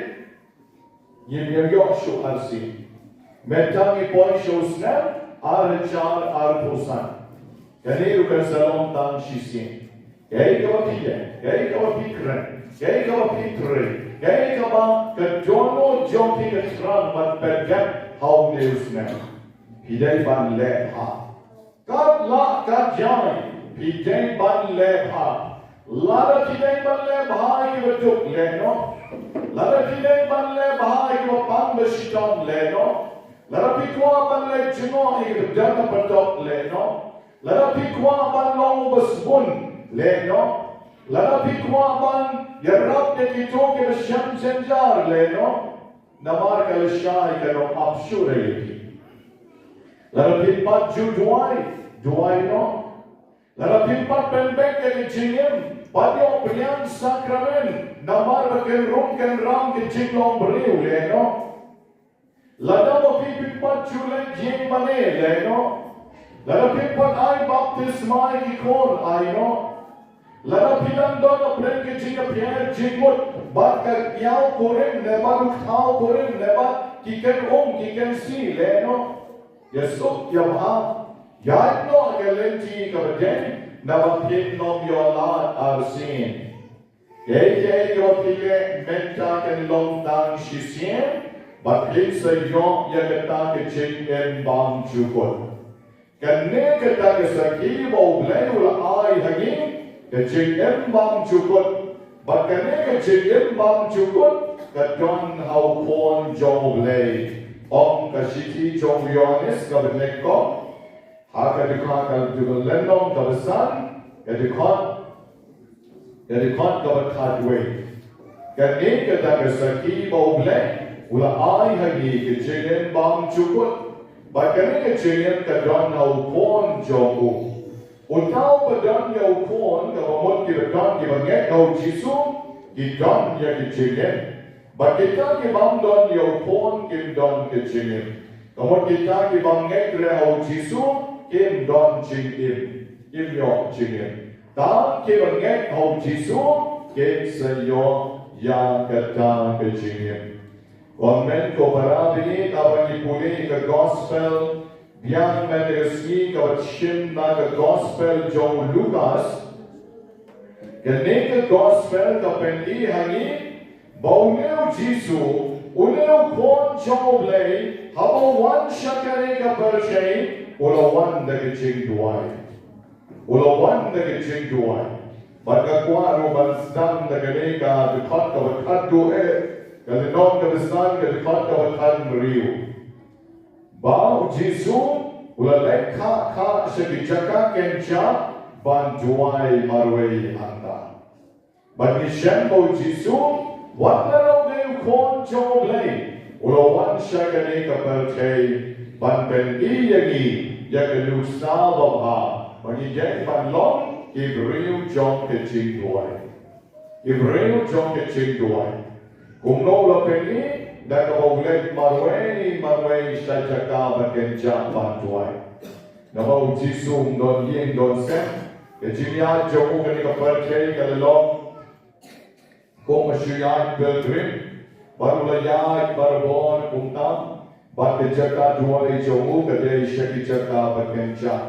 Ngim ïoh shuh arsien. Mynta ngi poi sha u snem ar hajar arphew san. Kane ruh kan sa long tang shisien. Kaei kaba phi ïa, kaei kaba phi kren, kaei kaba phi trei, kaei kaba ka dohnud jong phi ka thrang ban pynjah ha une u snem. Phi dei ban leh bha. Kat lah kat jai, phi dei ban leh bha. Lada phi dei ban leh bha ïa kiba duk, leh noh. Lada phi dei ban leh bha ïa kiba pang ba shitom, leh noh. Lada phi kwah ban leh jngoh ïa kiba don ha patok, leh noh. Lada phi kwah ban long uba sbun, leh noh. Lada phi kwah ban ïarap ïa kito kiba shem jynjar, leh noh. Namar ka lashai kan ym ap shuh ïa phi. Lada phi pat ju duwai, duwai noh. Lada phi pat pynbeit ïa ka jingim, pat ïoh pdiang sakramen, namar ba kan rung kan ram ka jinglong briew, leh noh. Lada ba phi, phi pat ju leit ïing mane, leh noh. Lada phi pat ai baptisma ïa ki khun, ai noh. Lada phi dang don hapdeng ka jingïapher jingmut bad ka ïaw kurim ne bad u kthaw kurim ne bad ki kynum ki kynsi, leh noh. Ïasuk ïabha. Ïaid noh ha ka lynti kaba dei, naba phim nym ïoh lad arsien. Kaei kaei kaba phi leh mynta kan long tang shisien, bad phin sa ïoh ïa kata ka jingim bymjukut. Kane kata ka sakhi ba U Blei u la ai ha ngi, ka jingim bymjukut. Bad kane ka jingim bymjukut ka don ha u Khun jong U Blei. Ong ka shithi jong u Ïoannis kaba nyngkong, ha ka dkhot, ka dkhot lynnong kaba san, ka dkhot, ka dkhot kaba khatwei. Kane kata ka sakhi ba U Blei u la ai ha ngi, ka jingim bymjukut. Bad kane ka jingim ka don ha u Khun jong u. Uta uba don ïa u Khun, kaba mut kiba don kiba ngeit ha u Jisu, ki don ïa ka jingim. Bad kita ki bym don ïa u Khun kim don ka jingim. Ka mut kita ki bym ngeit re ha u Jisu kim don jingim, kim ïoh jingim. Tang kiba ngeit ha u Jisu kin sa ïoh ïa kata ka jingim. Wan men ko para bangeit, haba ngi pule ka gospel, biang mynta ka sngi kaba shim na ka gospel jong u Lukas. Kane ka gospel ka pyni ha ngi ba une u Jisu, une u Khun jong U Blei, haba u wan sha kane ka pyrthei, u la wan da ka jingduwai. U la wan da ka jingduwai. Bad nga kwah ruh ban sdang da kane ka dkhot kaba khatduh eh, ka lynnong kaba san, ka dkhot kaba khathynriew. Ba u Jisu u la leit khah khah sha ki jaka kynjah ban duwai marwei hangta. Bad ngi shem ba u Jisu, wat la u dei u Khun jong U Blei, u la wan sha kane ka pyrthei ban pyni ïa ngi ïa ka nuksa babha ba ngi dei ban long ki briew jong ka jingduwai. Ki briew jong ka jingduwai. Kumno u la pyni? Da kaba u leit marwei marwei sha jaka ba kynjah ban duwai. Namar u Jisu um don ïing don sem. Ka jingïaid jong u kane ka pyrthei ka la long kum u shu ïaid pilgrim. Bad u la ïaid barabor kumta. Bad ka jaka duwai jong u ka dei sha ki jaka ba kynjah,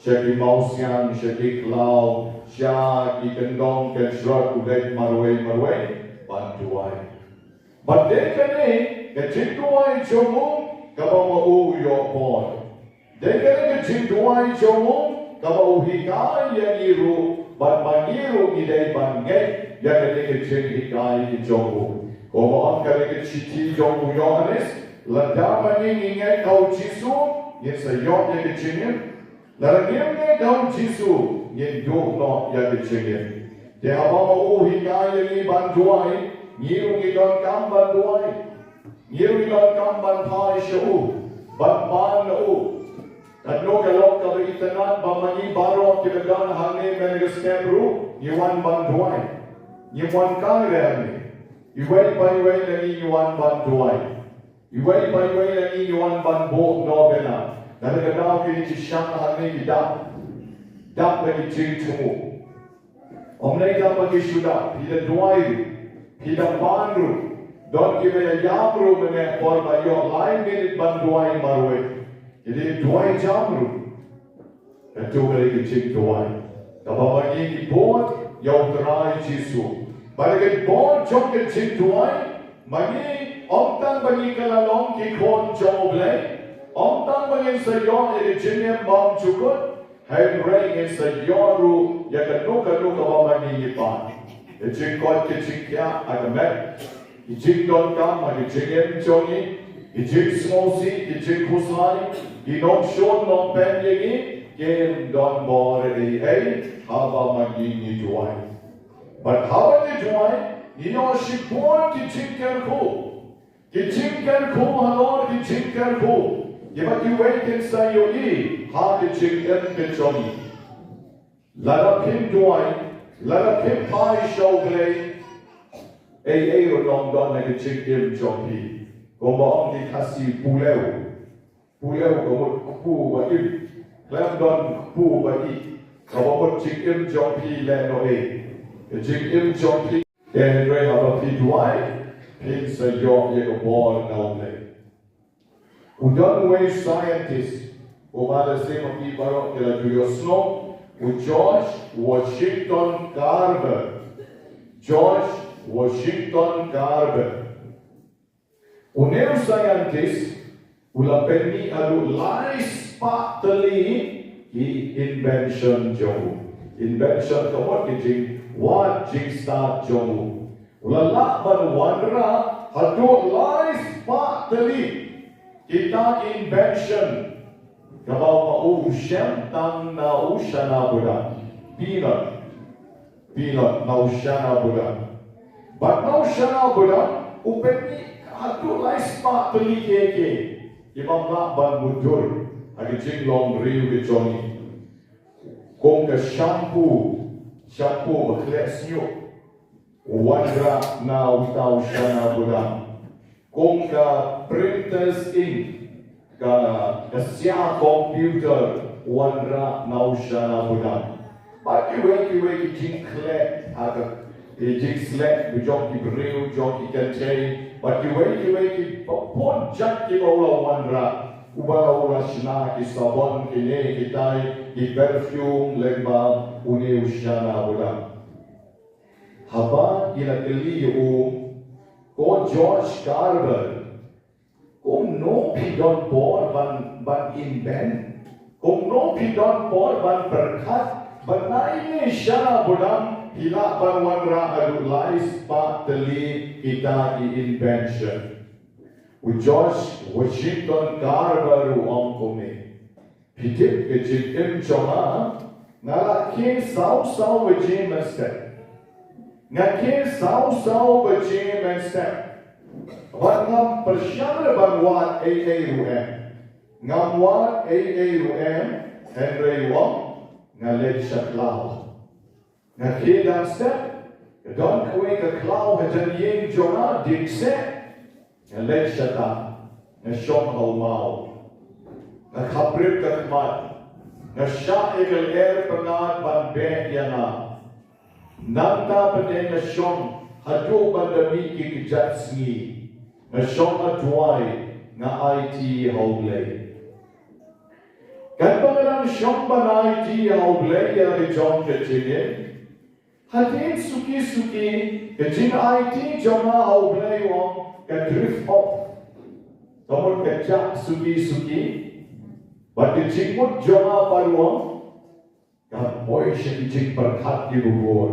sha ki mawsiang, sha ki khlaw, sha ki kyndong kynshrot, u leit marwei marwei ban duwai. Bad dei kane ka jingduwai jong u kaba ma u ïoh bor. Dei kane ka jingduwai jong u kaba u hikai ïa ngi ruh, bad ma ngi ruh ngi dei ban ngeit ïa kane ka jinghikai jong u. Kumba ong kane ka shithi jong u Ïoannis, lada ma ngi ngi ngeit ha u Jisu, ngin sa ïoh ïa ka jingim. Lada ngim ngeit ha u Jisu, ngin duh noh ïa ka jingim. Te haba ma u hikai ïa ngi ban duwai, ngi ruh ngi donkam ban duwai. Ngi ruh ngi donkam ban phai sha u, ban pan na u. Katno ka long kaba itynnad ba ma ngi baroh kiba don hangne mynne ka step ruh ngi wan ban duwai. Ngim wan kai re hangne. Iwei pa iwei na ngi ngi wan ban duwai. Iwei pa iwei na ngi ngi wan ban buh novena. Kata ka daw kine ki shang hangne ki dap, dap da ki jingthmu. Ym dei tang ba ki shu dap, phi da duwai ruh, phi da pan ruh. Don kiba ïa ïam ruh mynne por ba ïoh lai minit ban duwai marwei. Ki dei duwai jam ruh. Kato ka dei ka jingduwai kaba ma ngi ngi bud ïa U Trai Jisu. Bad ka bud jong ka jingduwai, ma ngi ym tang ba ngi kylla long ki khun jong U Blei, ym tang ba ngin sa ïoh ïa ka jingim bymjukut, Hynrei ngin sa ïoh ruh ïa kano kano kaba ma ngi ngi pan. Ka jingkoit ka jingkhiah ha ka met, ki jingdonkam ha ka jingim jong ngi, ki jingsngewsih, ki jingkhuslai, ki nongshun nongpeit ïa ngi, kim don bor ei ei haba ma ngi ngi duwai. Bad haba ngi duwai, ngi ïoh shibun ki jingkyrkhu. Ki jingkyrkhu halor ki jingkyrkhu kiba kiwei kin sa ïohi ha ka jingim ka jong ngi. Lada phim duwai, lada phim phai sha U Blei, ei ei ruh ym don ha ka jingim jong phi. Kumba ong ki Khasi, pulew. Pulew ka mut kpu ba im. Khlem don kpu ba ih, kaba mut jingim jong phi lehnohei. Ka jingim jong phi. Hynrei haba phi duwai, phin sa ïoh ïa ka bor na U Blei. U don uwei u scientist uba la shem, ma phi baroh ki la ju ïohsngew, u George Washington Carver. George Washington Carver. Une u scientist u la pynmih haduh lai spah tylli ki invention jong u. Invention ka mut ki jingwad jingstad jong u. U la lah ban wanrah haduh lai spah tylli kita ki invention kaba u shem tang na u shana budam. Peanut. Peanut, na u shana budam. Bad na u shana budam u pynmih haduh lai spah tylli kiei kiei ki bym lah ban mutdur ha ka jinglong briew ka jong ngi. Kum ka shampoo, shampoo ba khleh snieh, u wanrah na uta u shana budam. Kum ka printer's ink, ka, ka syiar computer, u wanrah na u shana budam. Bad kiwei kiwei ki jingkhleh, ha ka, ki jingkhleh jong ki briew, jong ki kynthei. Bad kiwei kiwei ki bun jait kiba u la wanrah. Uba u la shna ki sabon, kine kitai, ki perfume lyngba une u shana budam. Haba ki la kylli ïa u, ko George Carver, kumno phi don por ban, ban invent? Kumno phi don por ban pyrkhat ba na ine i shana budam phi lah ban wanrah haduh lai spah tylli kita ki invention? U George Washington Carver u ong kumne. Phi tip, ka jingim jong nga, nga la khie saw saw baje mynstep. Nga khie saw saw baje mynstep. Bad ngam pyrshang ruh ban wad ei ei ruh em. Ngam wad ei ei ruh em, hynrei u ong, nga leit sha khlaw. Nga khie dang step, ka don kawei ka khlaw hajan ïing jong nga dieng seh. Nga leit shata, nga shong ha u maw. Nga khaprit ka khmat, nga shah ïa ka lyer pyngngad ban beh ïa nga. Nangta pat nga shong haduh ban da mih ki kjat sngi. Nga shong nga duwai, nga aiti ha U Blei. Katba nga dang shong ban aiti ha U Blei ïa la ka jong ka jingim, hadien suki suki ka jingaiti jong nga ha U Blei, u ong, ka drift off. Ka mut ka jah suki suki. Bad ka jingmut jong nga pat, u ong, ka poi sha ki jingpyrkhat kiba bun.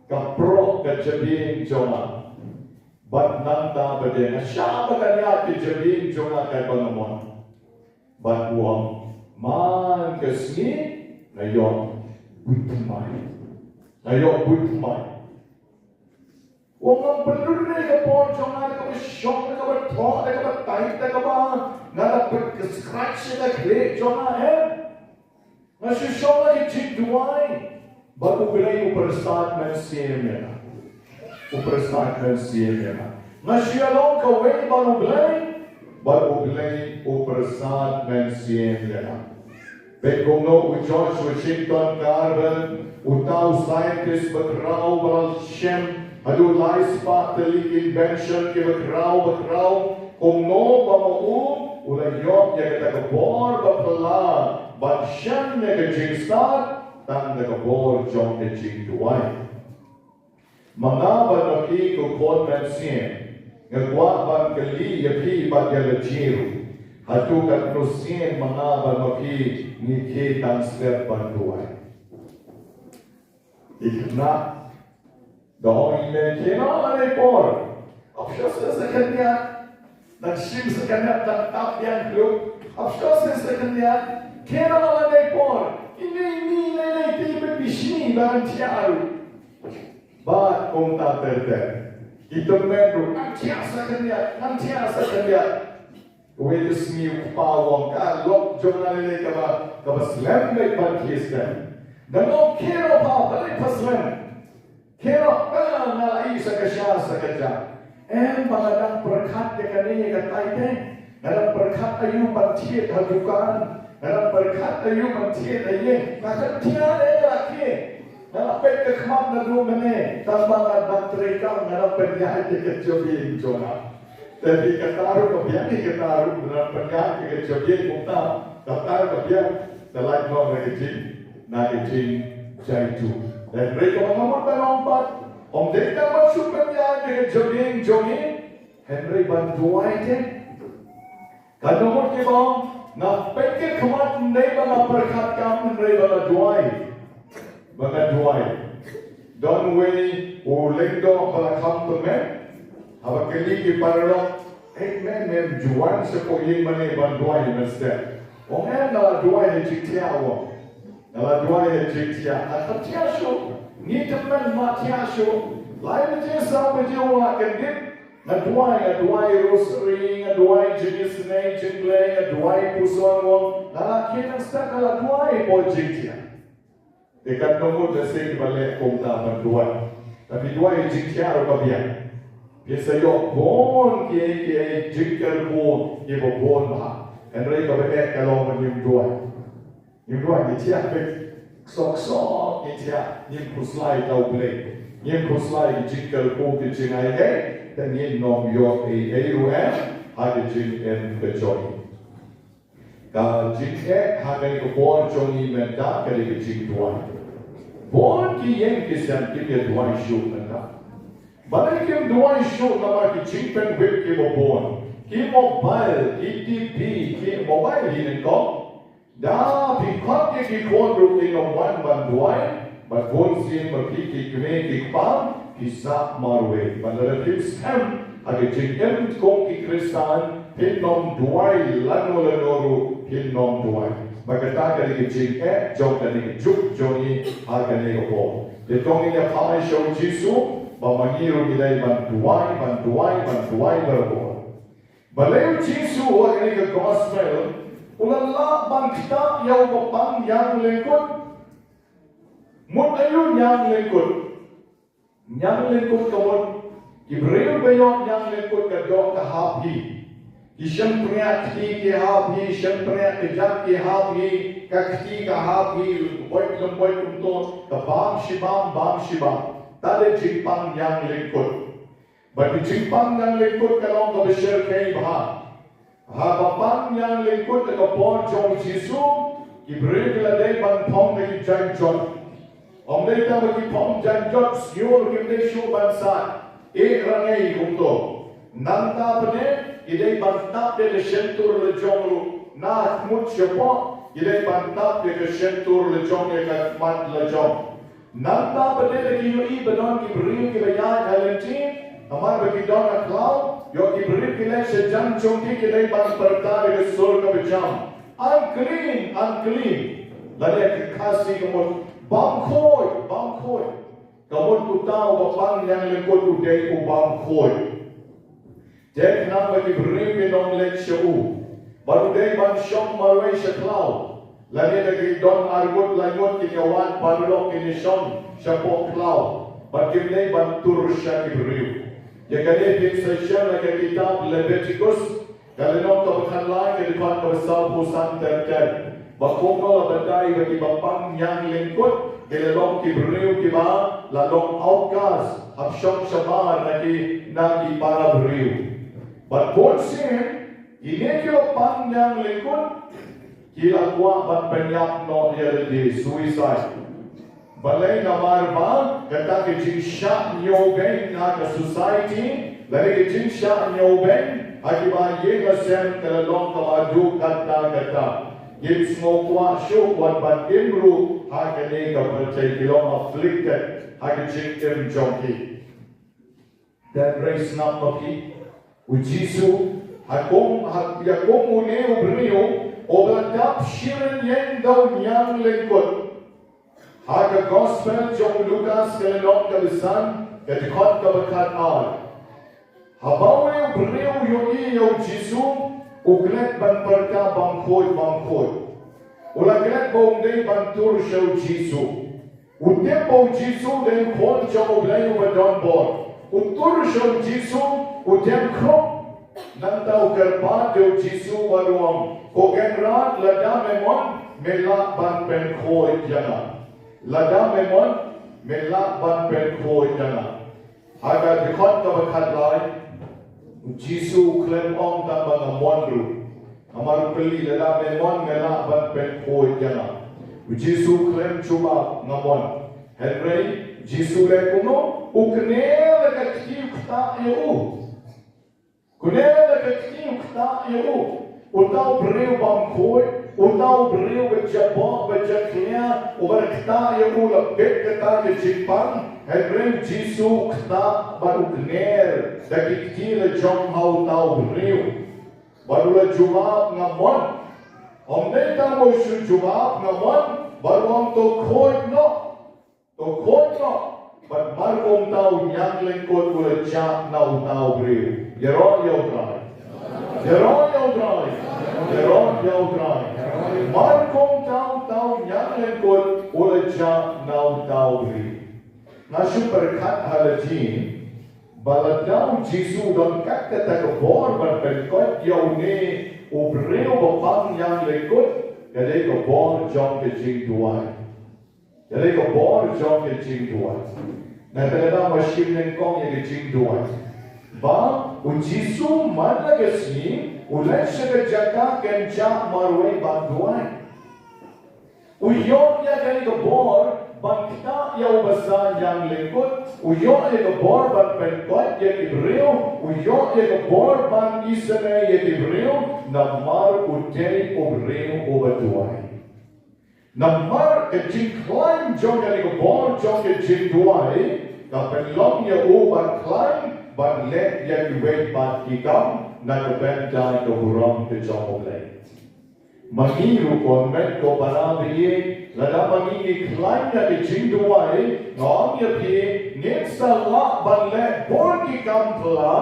Ka proh ka jabieng jong nga. Bad nangta pat nga shah ba kan ïaid ka jabieng jong nga katba nga mon. Bad u ong, man ka sngi nga ïoh buit thymmai. Nga ïoh buit thymmai. U ong, ngam pynlut ïa ka por jong nga da kaba shong, da kaba thoh, da kaba tight, da kaba nga da pynskhem ïa ka khlieh jong nga, em. Nga shu shong ha ka jingduwai. Bad U Blei u pyrsad mynsiem ïa nga. U pyrsad mynsiem ïa nga. Nga shu ïalong kawei bad U Blei. Bad U Blei u pyrsad mynsiem ïa nga. Peit kumno u George Washington Carver, uta u scientist bakhraw ba la shem haduh lai spah tylli ki invention kiba khraw bakhraw, kumno ba ma u u la ïoh ïa kata ka bor ba phylla ban shem ïa ka jingstad tang da ka bor jong ka jingduwai. Ma nga bad ma phi ko khun mynsiem, nga kwah ban kylli ïa phi bad ïa lade ruh. Hato katno sien ma nga bad ma phi ngi khie tang step ban duwai? Ïa kane, da ong ïa me, khie noh lane por. Ap shuh shuh sa khyndiat. Nang shim sa khyndiat, nang tap ïa khluk. Ap shuh shuh sa khyndiat. Khie noh lane por. Ine ine lei lei te bad bishni ba ngan thiah ruh. Bad kumta ter ter. Ki tymmen ruh, ngan thiah sa khyndiat, ngan thiah sa khyndiat. Kawei ka sngi u kpa u ong, ka lok jong nga lei lei kaba, kaba slem beit ban khie skhem. Nga ong khie noh pha, balei pha slem? Khie noh, ka nga la ïoh sa ka sha sa ka ja. Em, ba nga dang pyrkhat ïa kane ïa katai te. Nga dang pyrkhat aïu ban thied ha dukan. Nga dang pyrkhat aïu ban thied ha ïing. Nga khlem thiah, eh, nga la khie. Nga la peit ka khmat naduh mynne, tang ba nga dang trei kam, nga dang pynïaid ïa ka jabieng jong nga. Te phi, kata ruh ka biang, phi, kata ruh nga pynïaid ïa ka jabieng, kumta kata ruh ka biang. Te lait noh na ka jing, na ka jingjaituh. Te hynrei kaba nga mut ban ong pat, ym dei tang ban shu pynïaid ïa ka jabieng jong ngi, hynrei ban duwai te. Katno ngut kiba ong, nga peit ki khmat, ym dei ba nga pyrkhat kam, hynrei ba nga duwai. Ba nga duwai. Don uwei u lyngdoh ba la kham tymmen, haba kylli ki paralok, "Ei me, mem ju wan shapoh ïing mane ban duwai mynstep?" "Ong em, nga la duwai ha jingthiah," u ong. "Nga la duwai ha jingthiah. Nga khlem thiah shuh. Ngi tymmen, ma thiah shuh. Lai baje, saw baje u la kyndit. Nga duwai, nga duwai rosary, nga duwai jingisynei jingblei, nga duwai puson, u ong. Nga la khie tang step, nga la duwai hapoh jingthiah." Te katno ngut lehse kiba leh kumta ban duwai. Te phi, duwai jingthiah ruh ka biang. Phi sa ïoh bun kiei kiei jingkyrkhu kiba bun bha. Hynrei kaba eh ka long ba ngim duwai. Ngim duwai, ngi thiah beit. Sok sok ngi thiah, ngim khuslai ïa U Blei. Ngim khuslai ïa ki jingkyrkhu, ki jingai ei, te ngin ym ïoh ei ei ruh em ha ka jingim ka jong ngi. Ka jingeh ha kane ka por jong ngi mynta ka dei ka jingduwai. Bun ki ïing ki sem kim ïa duwai shuh mynta. Balei kim duwai shuh? Namar ki jingpynwit kiba bun, ki mobile, ki TV, ki mobile hi nyngkong. Da phi khot ïa ki khun ruh kin ym wan ban duwai, bad bun sien ma phi ki kmie ki kpa phi sah marwei. Bad lada phim skhem ha ka jingim kum ki Khristan, phin ym duwai lano lano ruh, phin ym duwai. Bad kata ka dei ka jingeh jong kane ka juk jong ngi ha kane ka por. Te to ngin ïa phai sha U Jisu, ba ma ngi ruh ngi dei ban duwai, ban duwai, ban duwai barabor. Balei U Jisu ha kane ka gospel u la lah ban ktah ïa uba pang ñiang lyngkut? Mut aïu ñiang lyngkut? Ñiang lyngkut ka mut ki briew ba ïoh ñiang lyngkut, ka doh ka hap hi. Ki shympriah kti ki hap hi, shympriah kjat ki hap hi, ka kti ka hap hi, lymboit lymboit kumto, ka bam shi bam, bam shi bam. Kata dei jingpang ñiang lyngkut. Bad ka jingpang ñiang lyngkut ka long kaba shyrkhei bha. Haba pang ñiang lyngkut ha ka por jong U Jisu, ki briew ki la dei ban phong da ki jaiñjot. Ym dei tang ba ki phong jaiñjot, sniewbha kim dei shuh ban sah. Eh, rangei kumto. Nangta pat de ki dei ban tap ïa ka shyntur la jong ruh. Na khmut shapoh ki dei ban tap ïa ka shyntur la jong, ïa ka khmat la jong. Nangta pat de lada ki ïohi ba don ki briew kiba ïaid ha lynti, namar ba ki don ha khlaw, ïoh ki briew ki leit shajan jong ki, ki dei ban pyrta da ka sur kaba jam, "Unclean, unclean." Lada ha ka Khasi ka mut, "Bam khuid, bam khuid." Ka mut uta uba pang ñiang lyngkut u dei u bam khuid. Te khnang ba ki briew kin ym leit sha u. Bad u dei ban shong marwei sha khlaw. Lane lada ki don ar ngut lai ngut, kin ïa wad paralok kin ïa shong shapoh khlaw. Bad kim dei ban tur sha ki briew. Ïa kane phin sa shem ha ka kitab Leviticus, ka lynnong kaba khatlai, ka dkhot kaba sawphew san ter ter. Ba kumno la batai ba kiba pang ñiang lyngkut ki la long ki briew kiba la long outcast, hap shong shabar na ki, na ki para briew. Bad bun sien kine kiba pang ñiang lyngkut ki la kwah ban pynïap noh ïa lade, suicide. Balei? Namar ba kata ka jingshah ñiewbeiñ ha ka society, lane ka jingshah ñiewbeiñ Ha kiba ïing la sem ka la long kaba duk katta katta. Kim sngewkwah shuh wat ban im ruh ha kane ka pyrthei, ki long afflicted ha ka jingim jong ki. Te hynrei sngap ma phi, u Jisu, ha kum, ha, ïa kum une u briew uba la dap shi rynïeng da u ñianglyngkut. Ha ka Gospel jong u Lukas ka lynnong kaba san, ka dkhot kaba khatar. Haba une u briew u ïohi ïa u Jisu, u klet ban pyrta bymkhuid bymkhuid. U la klet ba um dei ban tur sha u Jisu. U tip ba u Jisu u dei u Khun jong U Blei uba don bor. U tur sha u Jisu, u dem khrup. Nangta u kyrpad ïa u Jisu bad u ong, Ko Kynrad, lada me mon, me lah ban pynkhuid ïa nga. Lada me mon, me lah ban pynkhuid ïa nga. Ha ka dkhot kaba khatlai, u Jisu u khlem ong tang ba nga mon ruh. Namar u kylli, lada me mon me lah ban pynkhuid ïa nga. U Jisu u khlem jubab nga mon. Hynrei u Jisu u leh kumno? U kner la ka kti u ktah ïa u. Kner la ka kti u ktah ïa u. Uta u briew bymkhuid, uta u briew ba jaboh ba jakhlia, uba ktah ïa u la bit kata ka jingpang. Hynrei u Jisu u ktah bad u kner da ki kti la jong ha uta u briew. Bad u la jubab nga mon. Ym dei tang ba u shu jubab nga mon, bad u ong to khuid noh. To khuid noh. Bad mar kumta u ñianglyngkut u la jah na uta u briew. Ïaroh ïa U Trai. Ïaroh ïa U Trai. Ïaroh ïa U Trai. Mar kumta uta u ñianglyngkut u la jah na uta u briew. Nga shu pyrkhat ha lade ba lada u Jisu u don kat kata ka bor ban pynkoit ïa une u briew ba pang ñianglyngkut, ka dei ka bor jong ka jingduwai. Ka dei ka bor jong ka jingduwai. Nangta lada ma shim nyngkong ïa ka jingduwai, ba u Jisu man la ka sngi u leit sha ka jaka kynjah marwei ban duwai. U ïoh ïa kane ka bor ban ktah ïa uba sah ñianglyngkut. U ïoh ïa ka bor ban pynkoit ïa ki briew. U ïoh ïa ka bor ban isynei ïa ki briew. Namar u dei u briew uba duwai. Namar ka jingkhlaiñ jong kane ka bor jong ka jingduwai ka pynlong ïa u ban khlaiñ ban leh ïa kiwei pat ki kam na ka bynta ka burom ka jong U Blei. Ma ngi ruh ko met ko para ba ïeit, lada ma ngi ngi khlaiñ ïa ka jingduwai, nga ong ïa phi, ngin sa lah ban leh bun ki kam phylla,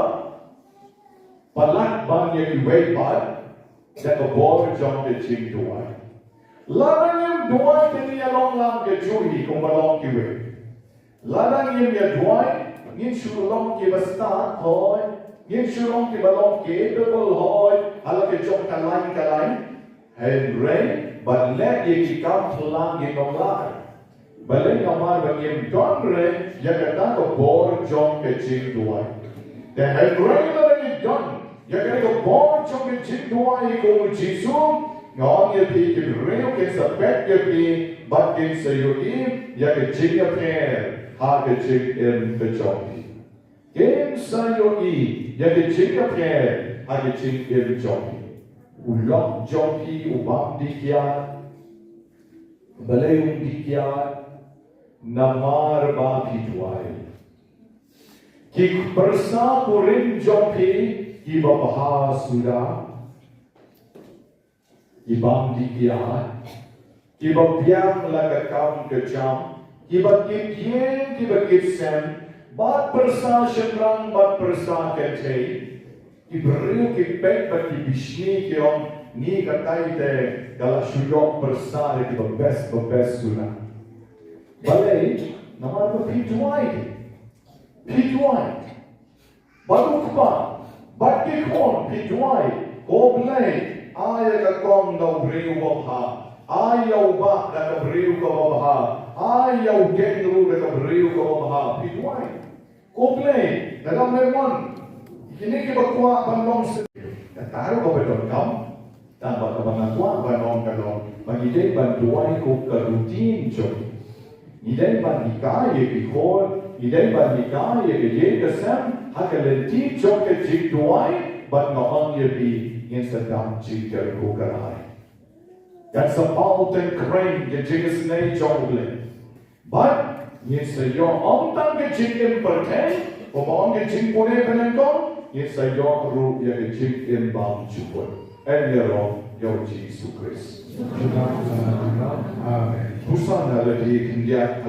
palat ban ïa kiwei pat da ka bor jong ka jingduwai. Lada ngim duwai te ngin ïa long lang kajuh hi kumba long kiwei. Lada ngim ïa duwai, ngin shu long kiba stad hoi, ngin shu long kiba long capable hoi ha la ka jong ka lain ka lain. Hynrei ban leh ïa ki kam phylla ngim lah. Balei? Namar ba ngim don re ïa kata ka bor jong ka jingduwai. Te hynrei lada ngi don ïa kata ka bor jong ka jingduwai kum u Jisu, nga ong ïa phi ki briew kin sa peit ïa phi bad kin sa ïohi ïa ka jingïapher ha ka jingim ka jong phi. Kin sa ïohi ïa ka jingïapher ha ka jingim jong phi. U lok jong phi u bym dih kiad. Balei um dih kiad? Namar ba phi duwai. Ki pyrsa kurim jong phi kiba bha suda, ki bym dih kiad, kiba biang la ka kam ka jam, kiba kit ïing, kiba kit sem, bad pyrsa shynrang bad pyrsa kynthei. Ki briew ki peit bad ki bishni, ki ong, ngi katai te ka la shu ïoh pyrsa da kiba best ba best suda. Balei? Namar ba phi duwai. Phi duwai. Bad u kpa bad ki khun phi duwai, Ko Blei, ai ïa ka kong da u briew uba bha. Ai ïa u bah da ka briew kaba bha. Ai ïa u dieng ruh da ka briew kaba bha. Phi duwai. Ko Blei, lada me mon ïa kine kiba kwah ban long seh, kata ruh kaba donkam. Tang ba kaba nga kwah ban ong ka long ba ngi dei ban duwai kum ka routine jong ngi. Ngi dei ban hikai ïa ki khun, ngi dei ban hikai ïa ka ïing ka sem ha ka lynti jong ka jingduwai. Bad nga ong ïa phi, ngin sa dap jingkyrkhu kyrhai. Kan sa paw teng kren ïa ka jingisynei jong U Blei. Bad ngin sa ïoh ym tang ka jingim pyrthei, kumba ong ka jingpule ba nyngkong, ngin sa ïoh ruh ïa ka jingim bymjukut. Ïa U Jisu Khrist. Amen. Hosanna la di khyndiat.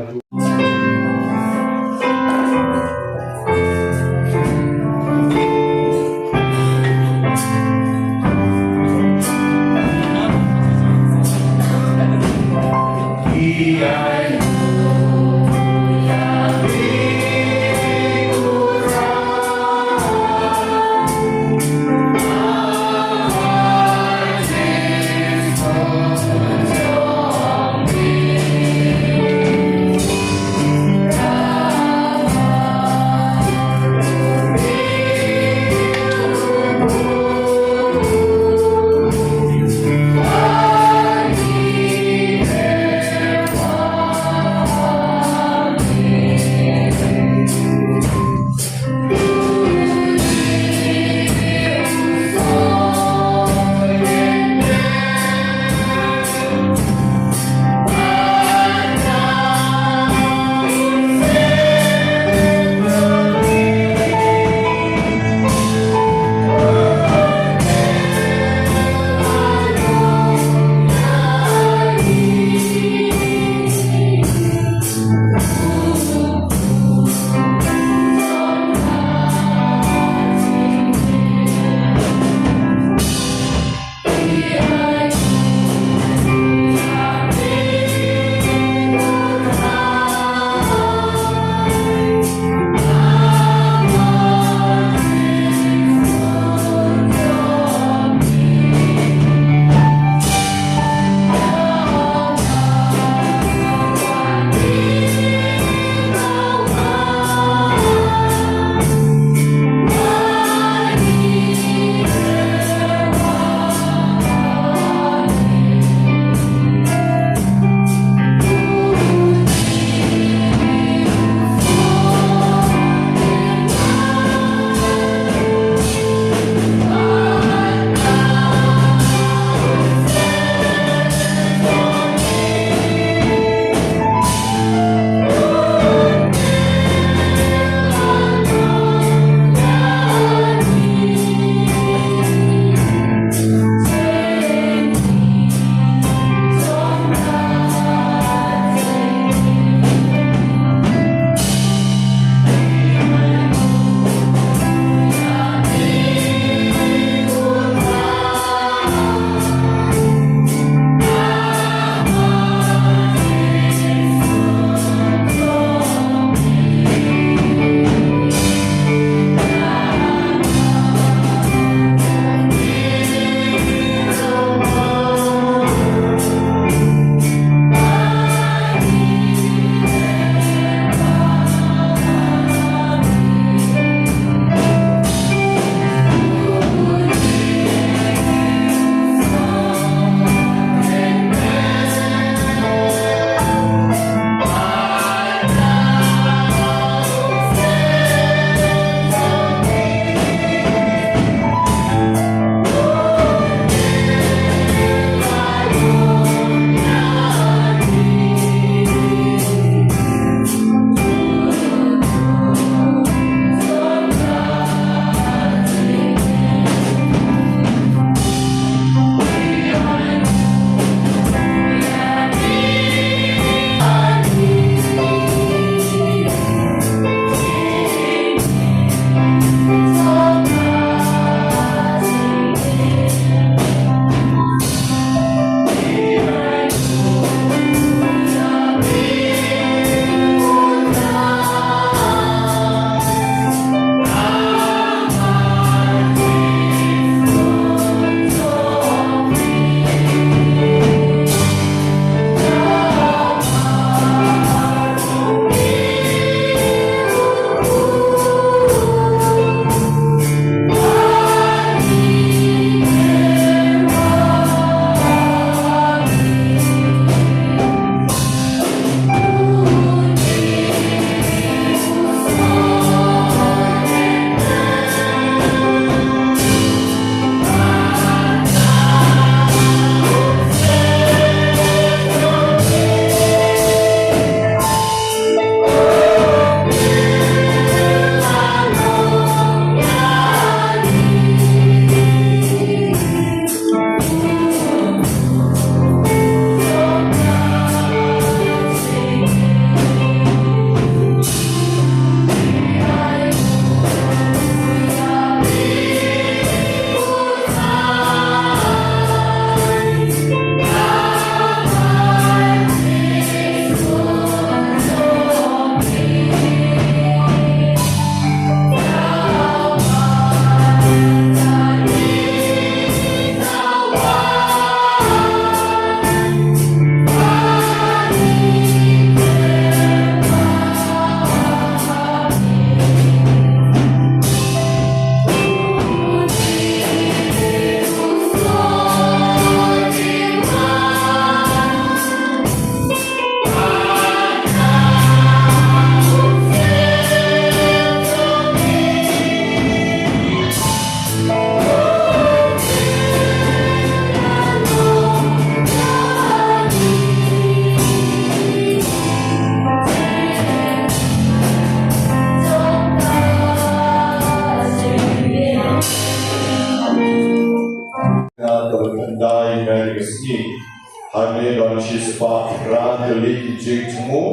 Hangne don shispah phra tylli ki jingthmu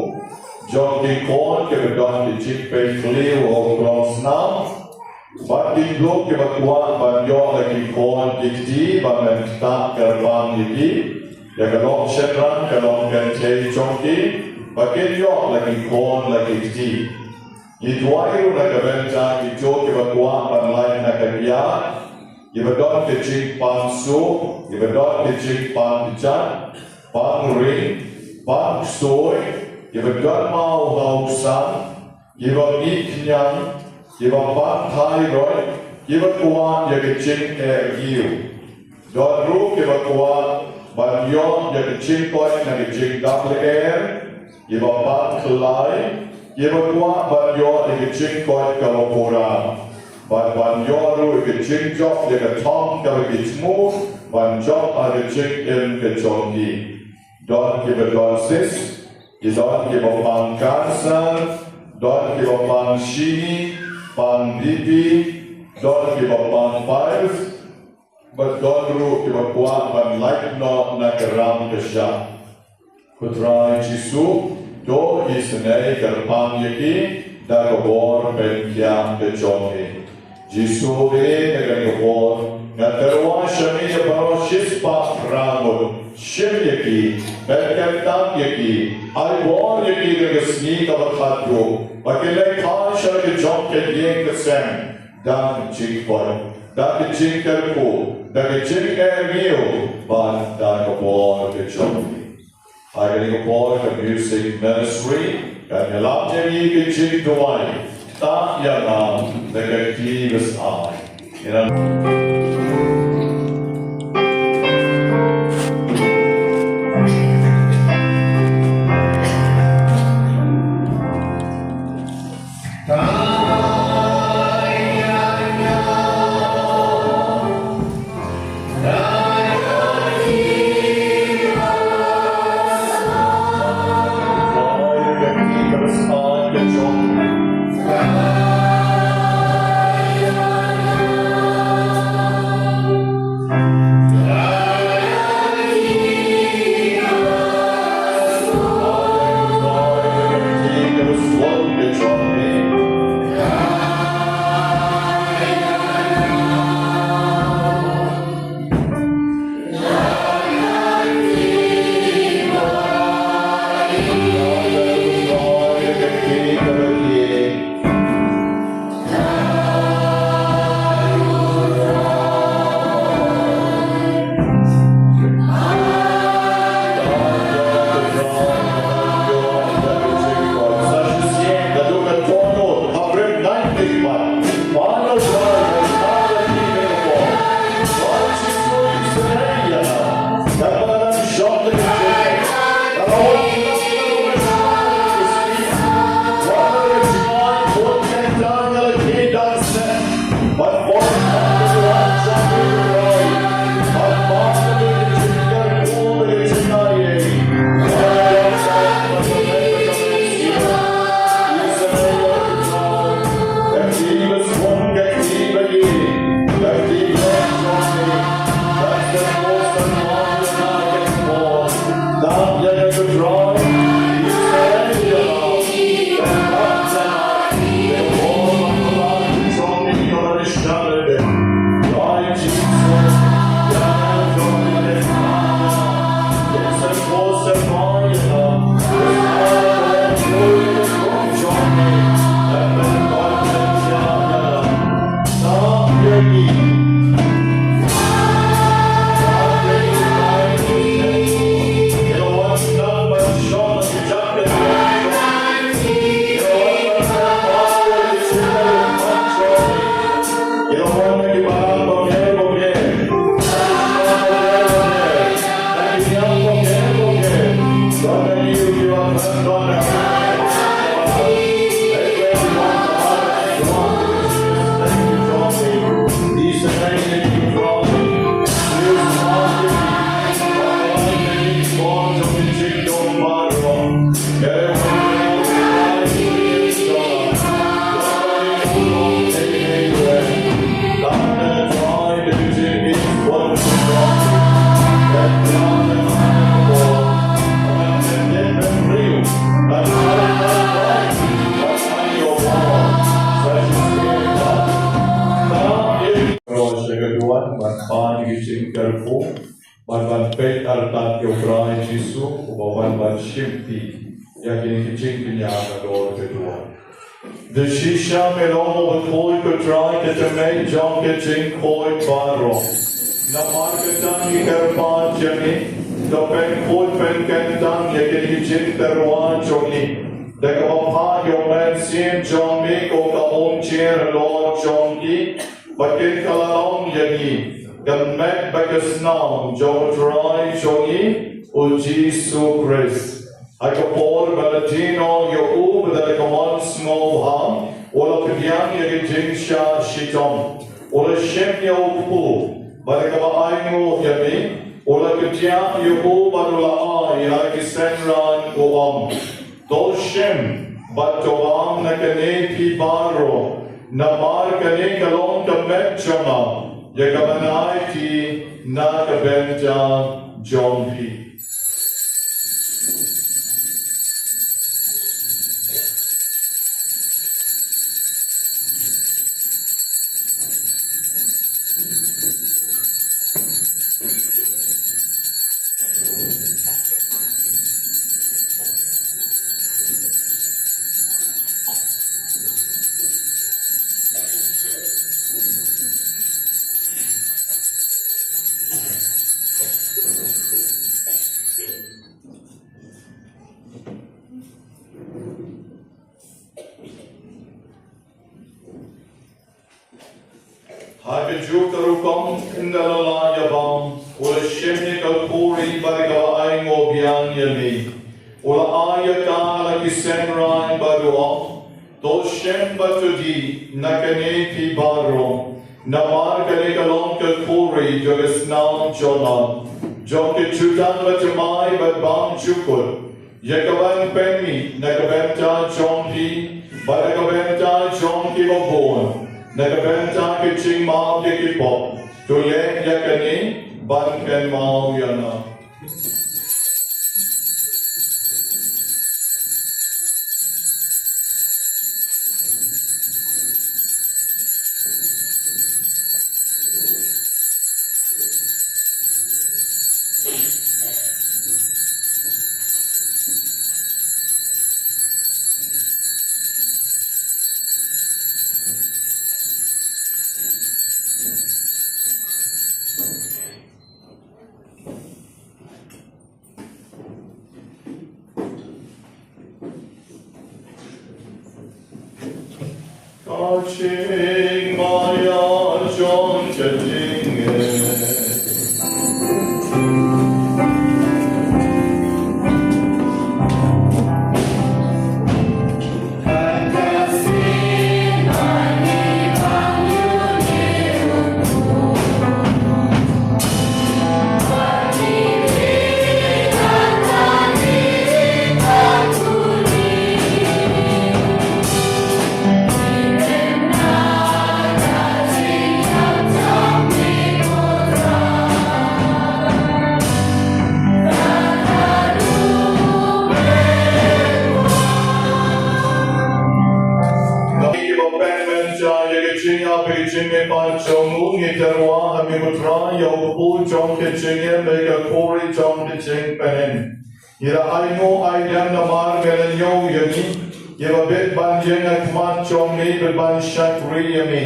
jong ki khun kiba don ki jingpeit khlieh ha u klongsnam. Bad ki khlur kiba kwah ban ïoh la ki khun ki kti ba men ktah kyrpang ïa ki, ïa ka long shynrang ka long kynthei jong ki, ba kin ïoh la ki khun la ki kti. Ngi duwai ruh na ka bynta kito kiba kwah ban lait na ka biang, kiba don ka jingpang suk, kiba don ka jingpang kjat, pang ring, pang ksuid, kiba don maw ha u sang, kiba mih khñiang, kiba pang thyroid, kiba kwah ïa ka jingeh riew. Don ruh kiba kwah ban ïoh ïa ka jingkoit na ka jingdap lyer, kiba pang khlai, kiba kwah ban ïoh ïa ka jingkoit kaba pura. Bad ban ïoh ruh ïa ka jingjop ïa ka thong kaba ki thmu ban jop ha ka jingim ka jong ki. Don kiba don cyst, ki don kiba pang cancer, don kiba pang shini, pang B P, don kiba pang piles, bad don ruh kiba kwah ban lait noh na ka ram ka shyiap. Ko Trai Jisu, to isynei kyrpang ïa ki da ka bor pynkiang ka jong me. Jisu, eh, na kane ka por nga tyrwa sha me ïa baroh shispah phra ngut. Shim ïa ki, pynkyntang ïa ki, ai bor ïa ki da ka sngi kaba khatduh, ba kin leit phai sha la ka jong ka ïing ka sem da ka jingkoit, da ka jingkyrkhu, da ka jingeh riew, bad da ka bor ka jong me. Ha kane ka por ka music ministry kan ïalam ïa ngi ka jingduwai, Tah ïa nga da ka kti basai. Ïa nga. Jingkyrkhu ban ban peit artat ïa U Trai Jisu uba wan ban shimti ïa kine ki jingkñia halor ka duwan. Da shisha me long uba khuid ko Trai ka tynrai jong ka jingkhuid baroh. Namar kata ngi kyrpad ïa me, to pynkhuid pynkyntang ïa kine ki jingtyrwa jong ngi da kaba phah ïa U Mynsiem jong me kum ka umjer halor jong ki, ba kin kylla long ïa ngi ka met bad ka snam jong U Trai jong ngi U Jisu Khrist. Ha ka por ba la die noh ïa u bad da ka mon sngewbha u la pdiang ïa ka jingshah shitom, u la shim ïa u kpu bad da kaba ainguh ïa me u la kdiah ïa u bad u la ai ha ki synran, u ong: To shim bad to bam na kane phi baroh, namar kane ka long ka met jong nga, ïa kaba ngan aiti na ka bynta jong phi. Ha kajuh ka rukom, ynda la lah ïa bam, u la shim ïa ka khuri bad da kaba ainguh biang ïa me, u la ai ïa ka ha la ki synran bad u ong: To shim bad to die na kane phi baroh, namar kane ka long ka khuri jong ka snam jong nga, jong ka jutang bathymmai bad bymjukut, ïa kaban pynmih na ka bynta jong phi bad na ka bynta jong kiba bun na ka bynta ka jingmap ïa ki pop. To leh ïa kane ban kynmaw ïa nga. Ka jingmaïa jong ka jingngeit. Ngi kiba pynmynta ïa ka jingïap bad ka jingmihpat jong u, ngi tyrwa ha me ko Trai ïa u kpu jong ka jingim bad ka khuri jong ka jingpynim. Ngi la ainguh aidem namar me la ñiew ïa ngi, ïa ba bit ban ïeng ha khmat jong me bad ban shakri ïa me.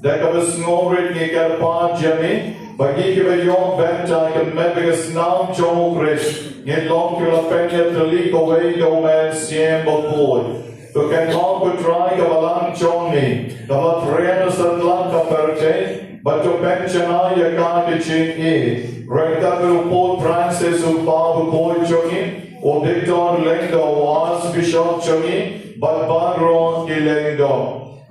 Da kaba sngewrit ngi kyrpad ïa me ba ngi kiba ïoh bynta ka met bad ka snam jong u Khrist ngin long kiba la pynïatylli kawei da u Mynsiem Bakhuid. To kynmaw ko Trai ka balang jong me kaba la trei ha satlak ka pyrthei, bad to pynjanai ïa ka ha ka jingïeit ryngkat bad u Pope Francis u kpa bakhuid jong ngi, u Victor lyngdoh u Archbishop jong ngi bad baroh ki lyngdoh.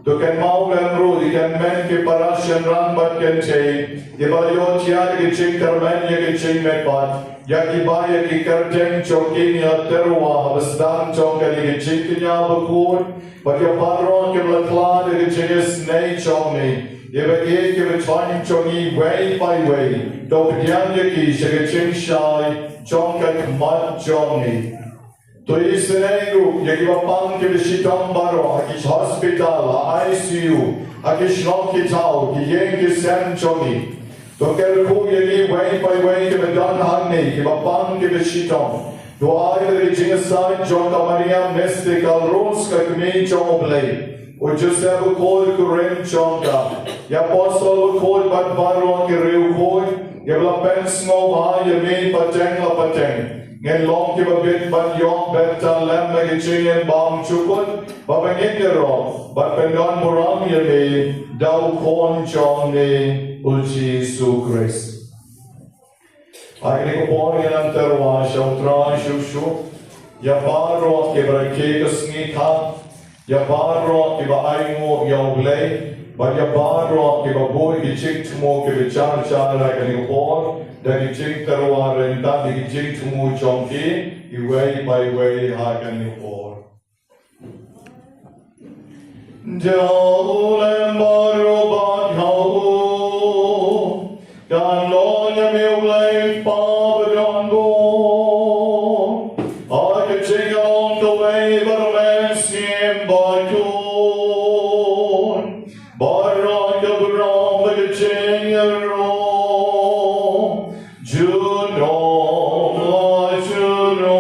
To kynmaw lem ruh ïa ki hynmen ki para shynrang bad kynthei kiba la ïoh jia da ka jingkyrmen ïa ka jingmihpat. Ïa kiba ïa ki kyrteng jong ki ngi la tyrwa ha ba sdang jong kane ka jingkñia bakhuid, bad ïa baroh kiba la khlad da ka jingisynei jong me, ïa ba ïeit kiba thoiñ jong ngi wei pa wei, to pdiang ïa ki sha ka jingshai jong ka khmat jong me. To isynei ruh ïa kiba pang kiba shitom baroh ha ki hospital, ha I C U, ha ki shnong ki thaw, ki ïing ki sem jong ngi. To kyrkhu ïa ngi uwei pa uwei kiba don hangne, kiba pang kiba shitom. To ai da ka jingïasaid jong ka Maria Mystikal Rose ka kmie jong U Blei, u Joseph u khuid, u kurim jong ka, ki apostol bakhuid bad baroh ki riewkhuid, kiba la pynsngewbha ïa me pateng la pateng. Ngin long kiba bit ban ïoh beit ha lem na ki jingim bymjukut, ba ngin ïaroh bad pyndonburom ïa me da u Khun jong me, u Jisu Khrist. Ha kane ka por ngin ïa nang tyrwa sha U Trai shuh shuh ïa baroh kiba rakhe ka sngi thaw, ïa baroh kiba ainguh ïa U Blei, bad ïa baroh kiba buh ki jingthmu kiba jar jar ha kane ka por da ki jingtyrwa ryngkat da ki jingthmu jong ki iwei pa iwei ha kane ka por. Da u lem baroh bad ha u, kan long ïa me U Blei Kpa badonbor, ha ka jingïalong kawei bad mynsiem bakhuid, baroh ka burom bad ka jingïaroh junom la junom.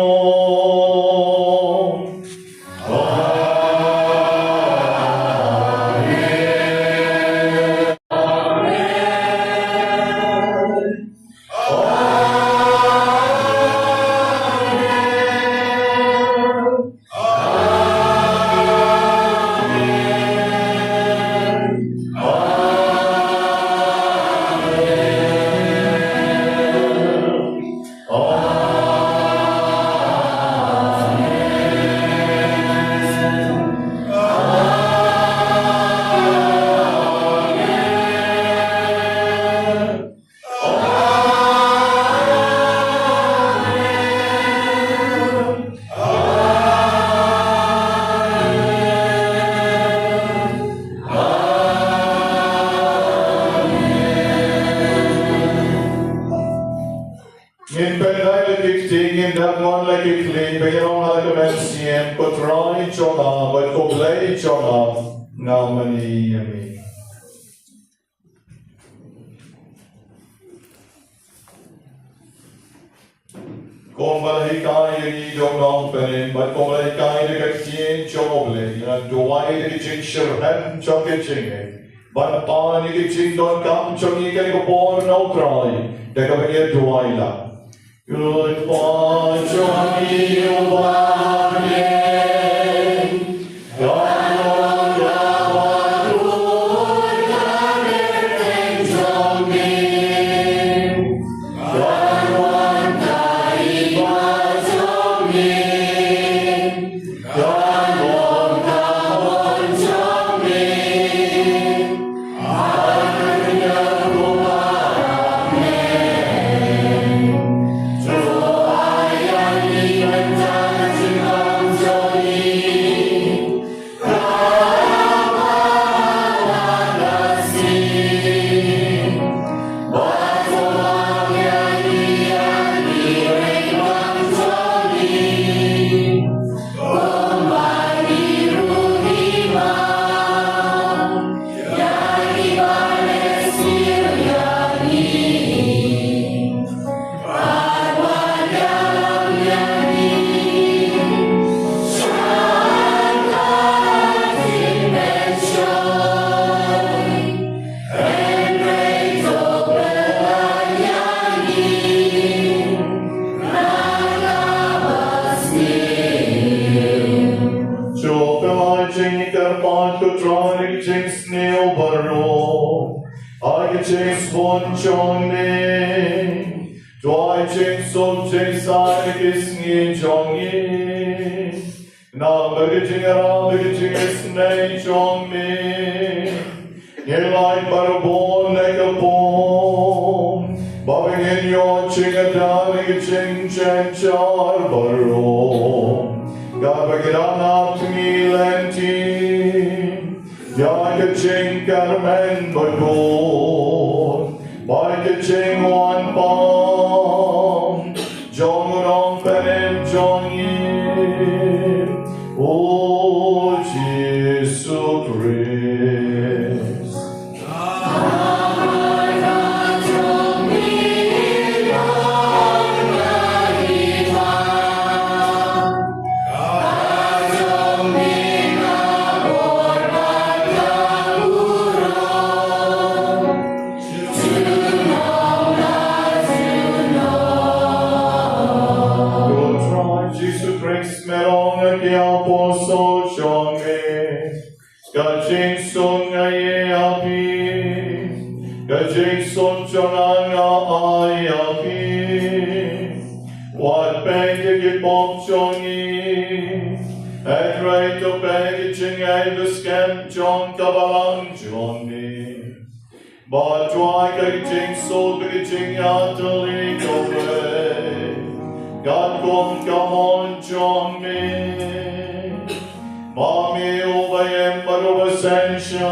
Ngin pynlait la ki kti, ngin dap mon la ki khlieh, ba ngin ong ha la ka mynsiem, Ko Trai jong nga bad Ko Blei jong nga, nga mane ïa me. Kumba la hikai ïa ngi da u nongpynim, bad kumba la hikai da ka ktien jong U Blei, ngi la duwai da ka jingshitrhem jong ka jingngeit ban pan ïa ka jingdonkam jong ngi kane ka por na U Trai da kaba ngi duwai la. Ko Trai jong ngi uba ha bneng, To pynlait jingkyrpad, Ko Trai, da ka jingsniew baroh ha ka jingsbun jong me. To ai jingsuk jingsaiñ ïa ki sngi jong ngi, namar ka jingïarap bad ka jingisynei jong me. Ngin lait barabor na ka pung, ba ngin ïoh jingïada na ka jingjynjar baroh, kaba ngi dang ap jingïaid lynti ïa ka jingkyrmen bakhuid bad ka jingwan pang jong u Nongpynim jong ngi, U Jisu Khrist. jong me. Ka jingsuk nga ai ïa phi, ka jingsuk jong nga nga ai ïa phi. Wat peit ïa ki pop jong ngi, hynrei to peit ïa ka jingïeit bad skhem jong ka balang jong ngi. Bad duwai ka jingsuk bad ka jingïatylli kawei, katkum ka mon jong me. Ma me uba ïeit bad uba sngewsih,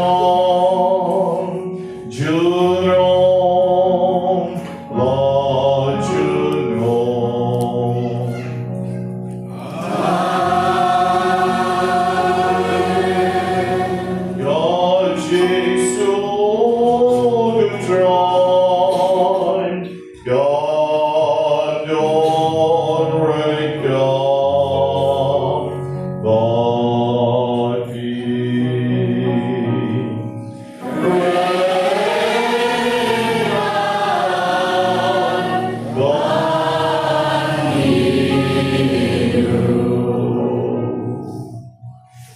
junom la junom. Amen. Ka Jisu U Trai, ka don ryngkat bad phi.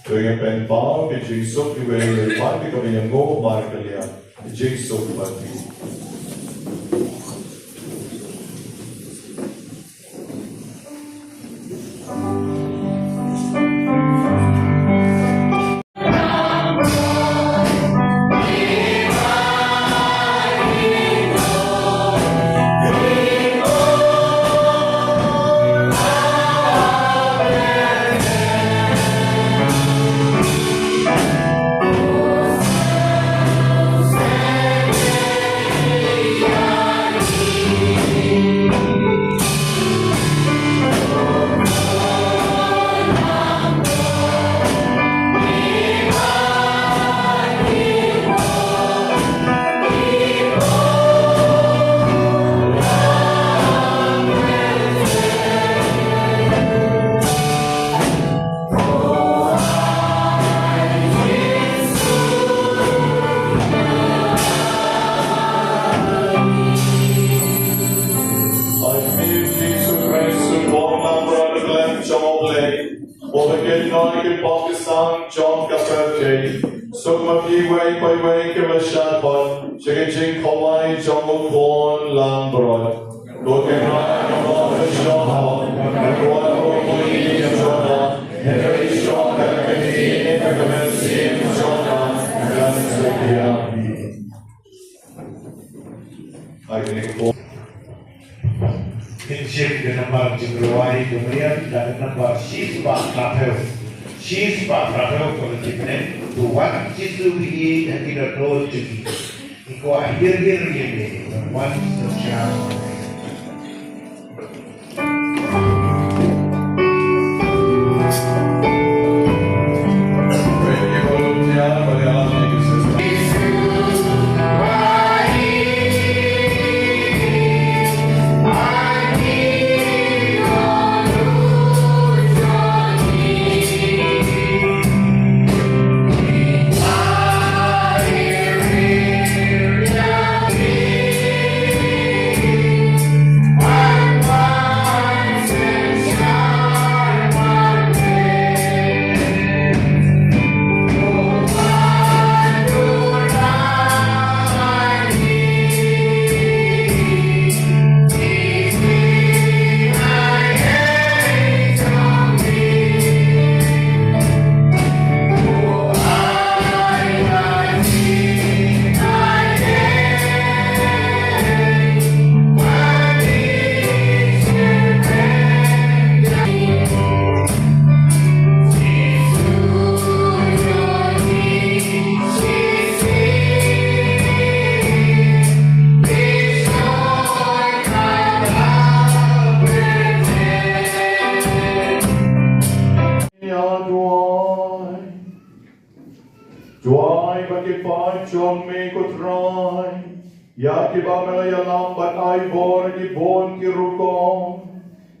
To ïa pynpaw ka jingsuk iwei iwei pat, ïa kaba ïanguh markylliang. Ka jingsuk bad phi. Ai, Jisu Khrist, u Khun langbrot u Blei, jong U Blei, uba kynnoh ïa ki pop ki sang jong ka pyrthei, suk ma phi iwei pa iwei kiba shah khot sha ka jingkhawai jong u Khun langbrot. Ko Kynrad, ko Kynrad jong nga, nga kwah ba u ïeit jong nga, hynrei shuwa ka kmie ka mynsiem jong nga kan satia. Ai, ko Ngin shim ka nambar jingrwai jong u Mariam da ka nambar shispah khatphew. Shispah khatphew, ka la tip ne, to wan Jisu phi ïeit ha ki dohnud jong ngi. Ngi kwah hiar hiar ïa me, wan wan sngewsih. Ïa duwai. Duwai ba ki paid jong me, ko Trai, ïa kiba me la ïalam bad ai bor ïa ki bun ki rukom,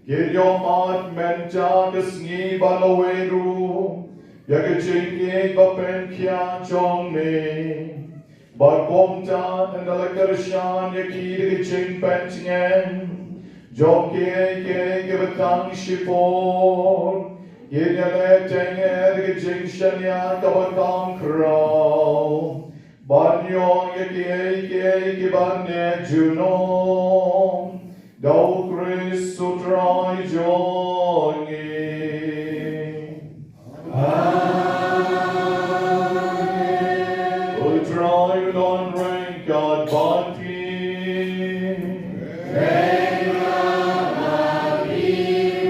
kin ïohmad mynta ka sngi bad lawei ruh ïa ka jingïeit ba pynkhia jong me. Bad kumta, ynda la kyrshan ïa ki da ka jingpyntngen jong kiei kiei kiba tang shipor, Ngin ïaleh teng ïa ka jingshaniah kaba kham khraw ban ïoh ïa kiei kiei kiban neh junom da U Khrist U Trai jong ngi. Amen. U Trai u don ryngkat bad phi.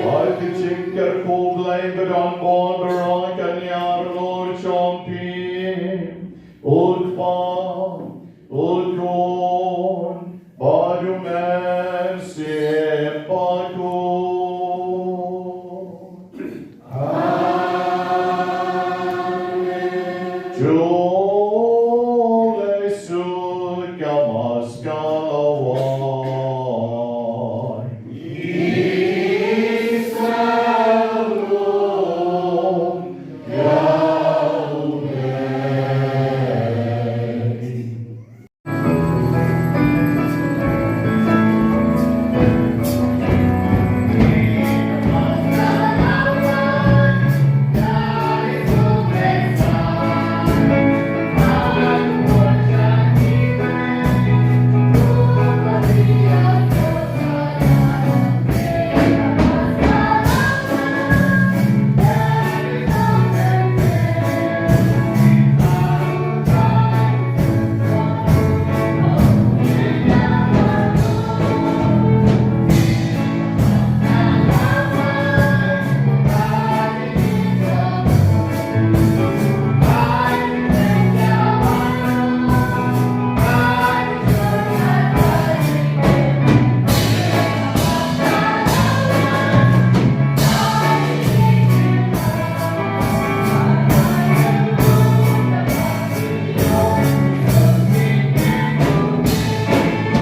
Bad ka jingkyrkhu Blei ba don bor baroh kan ïarap jong phi. U Kpa, U Khun, bad U Mynsiem Bakhuid. Amen. Ju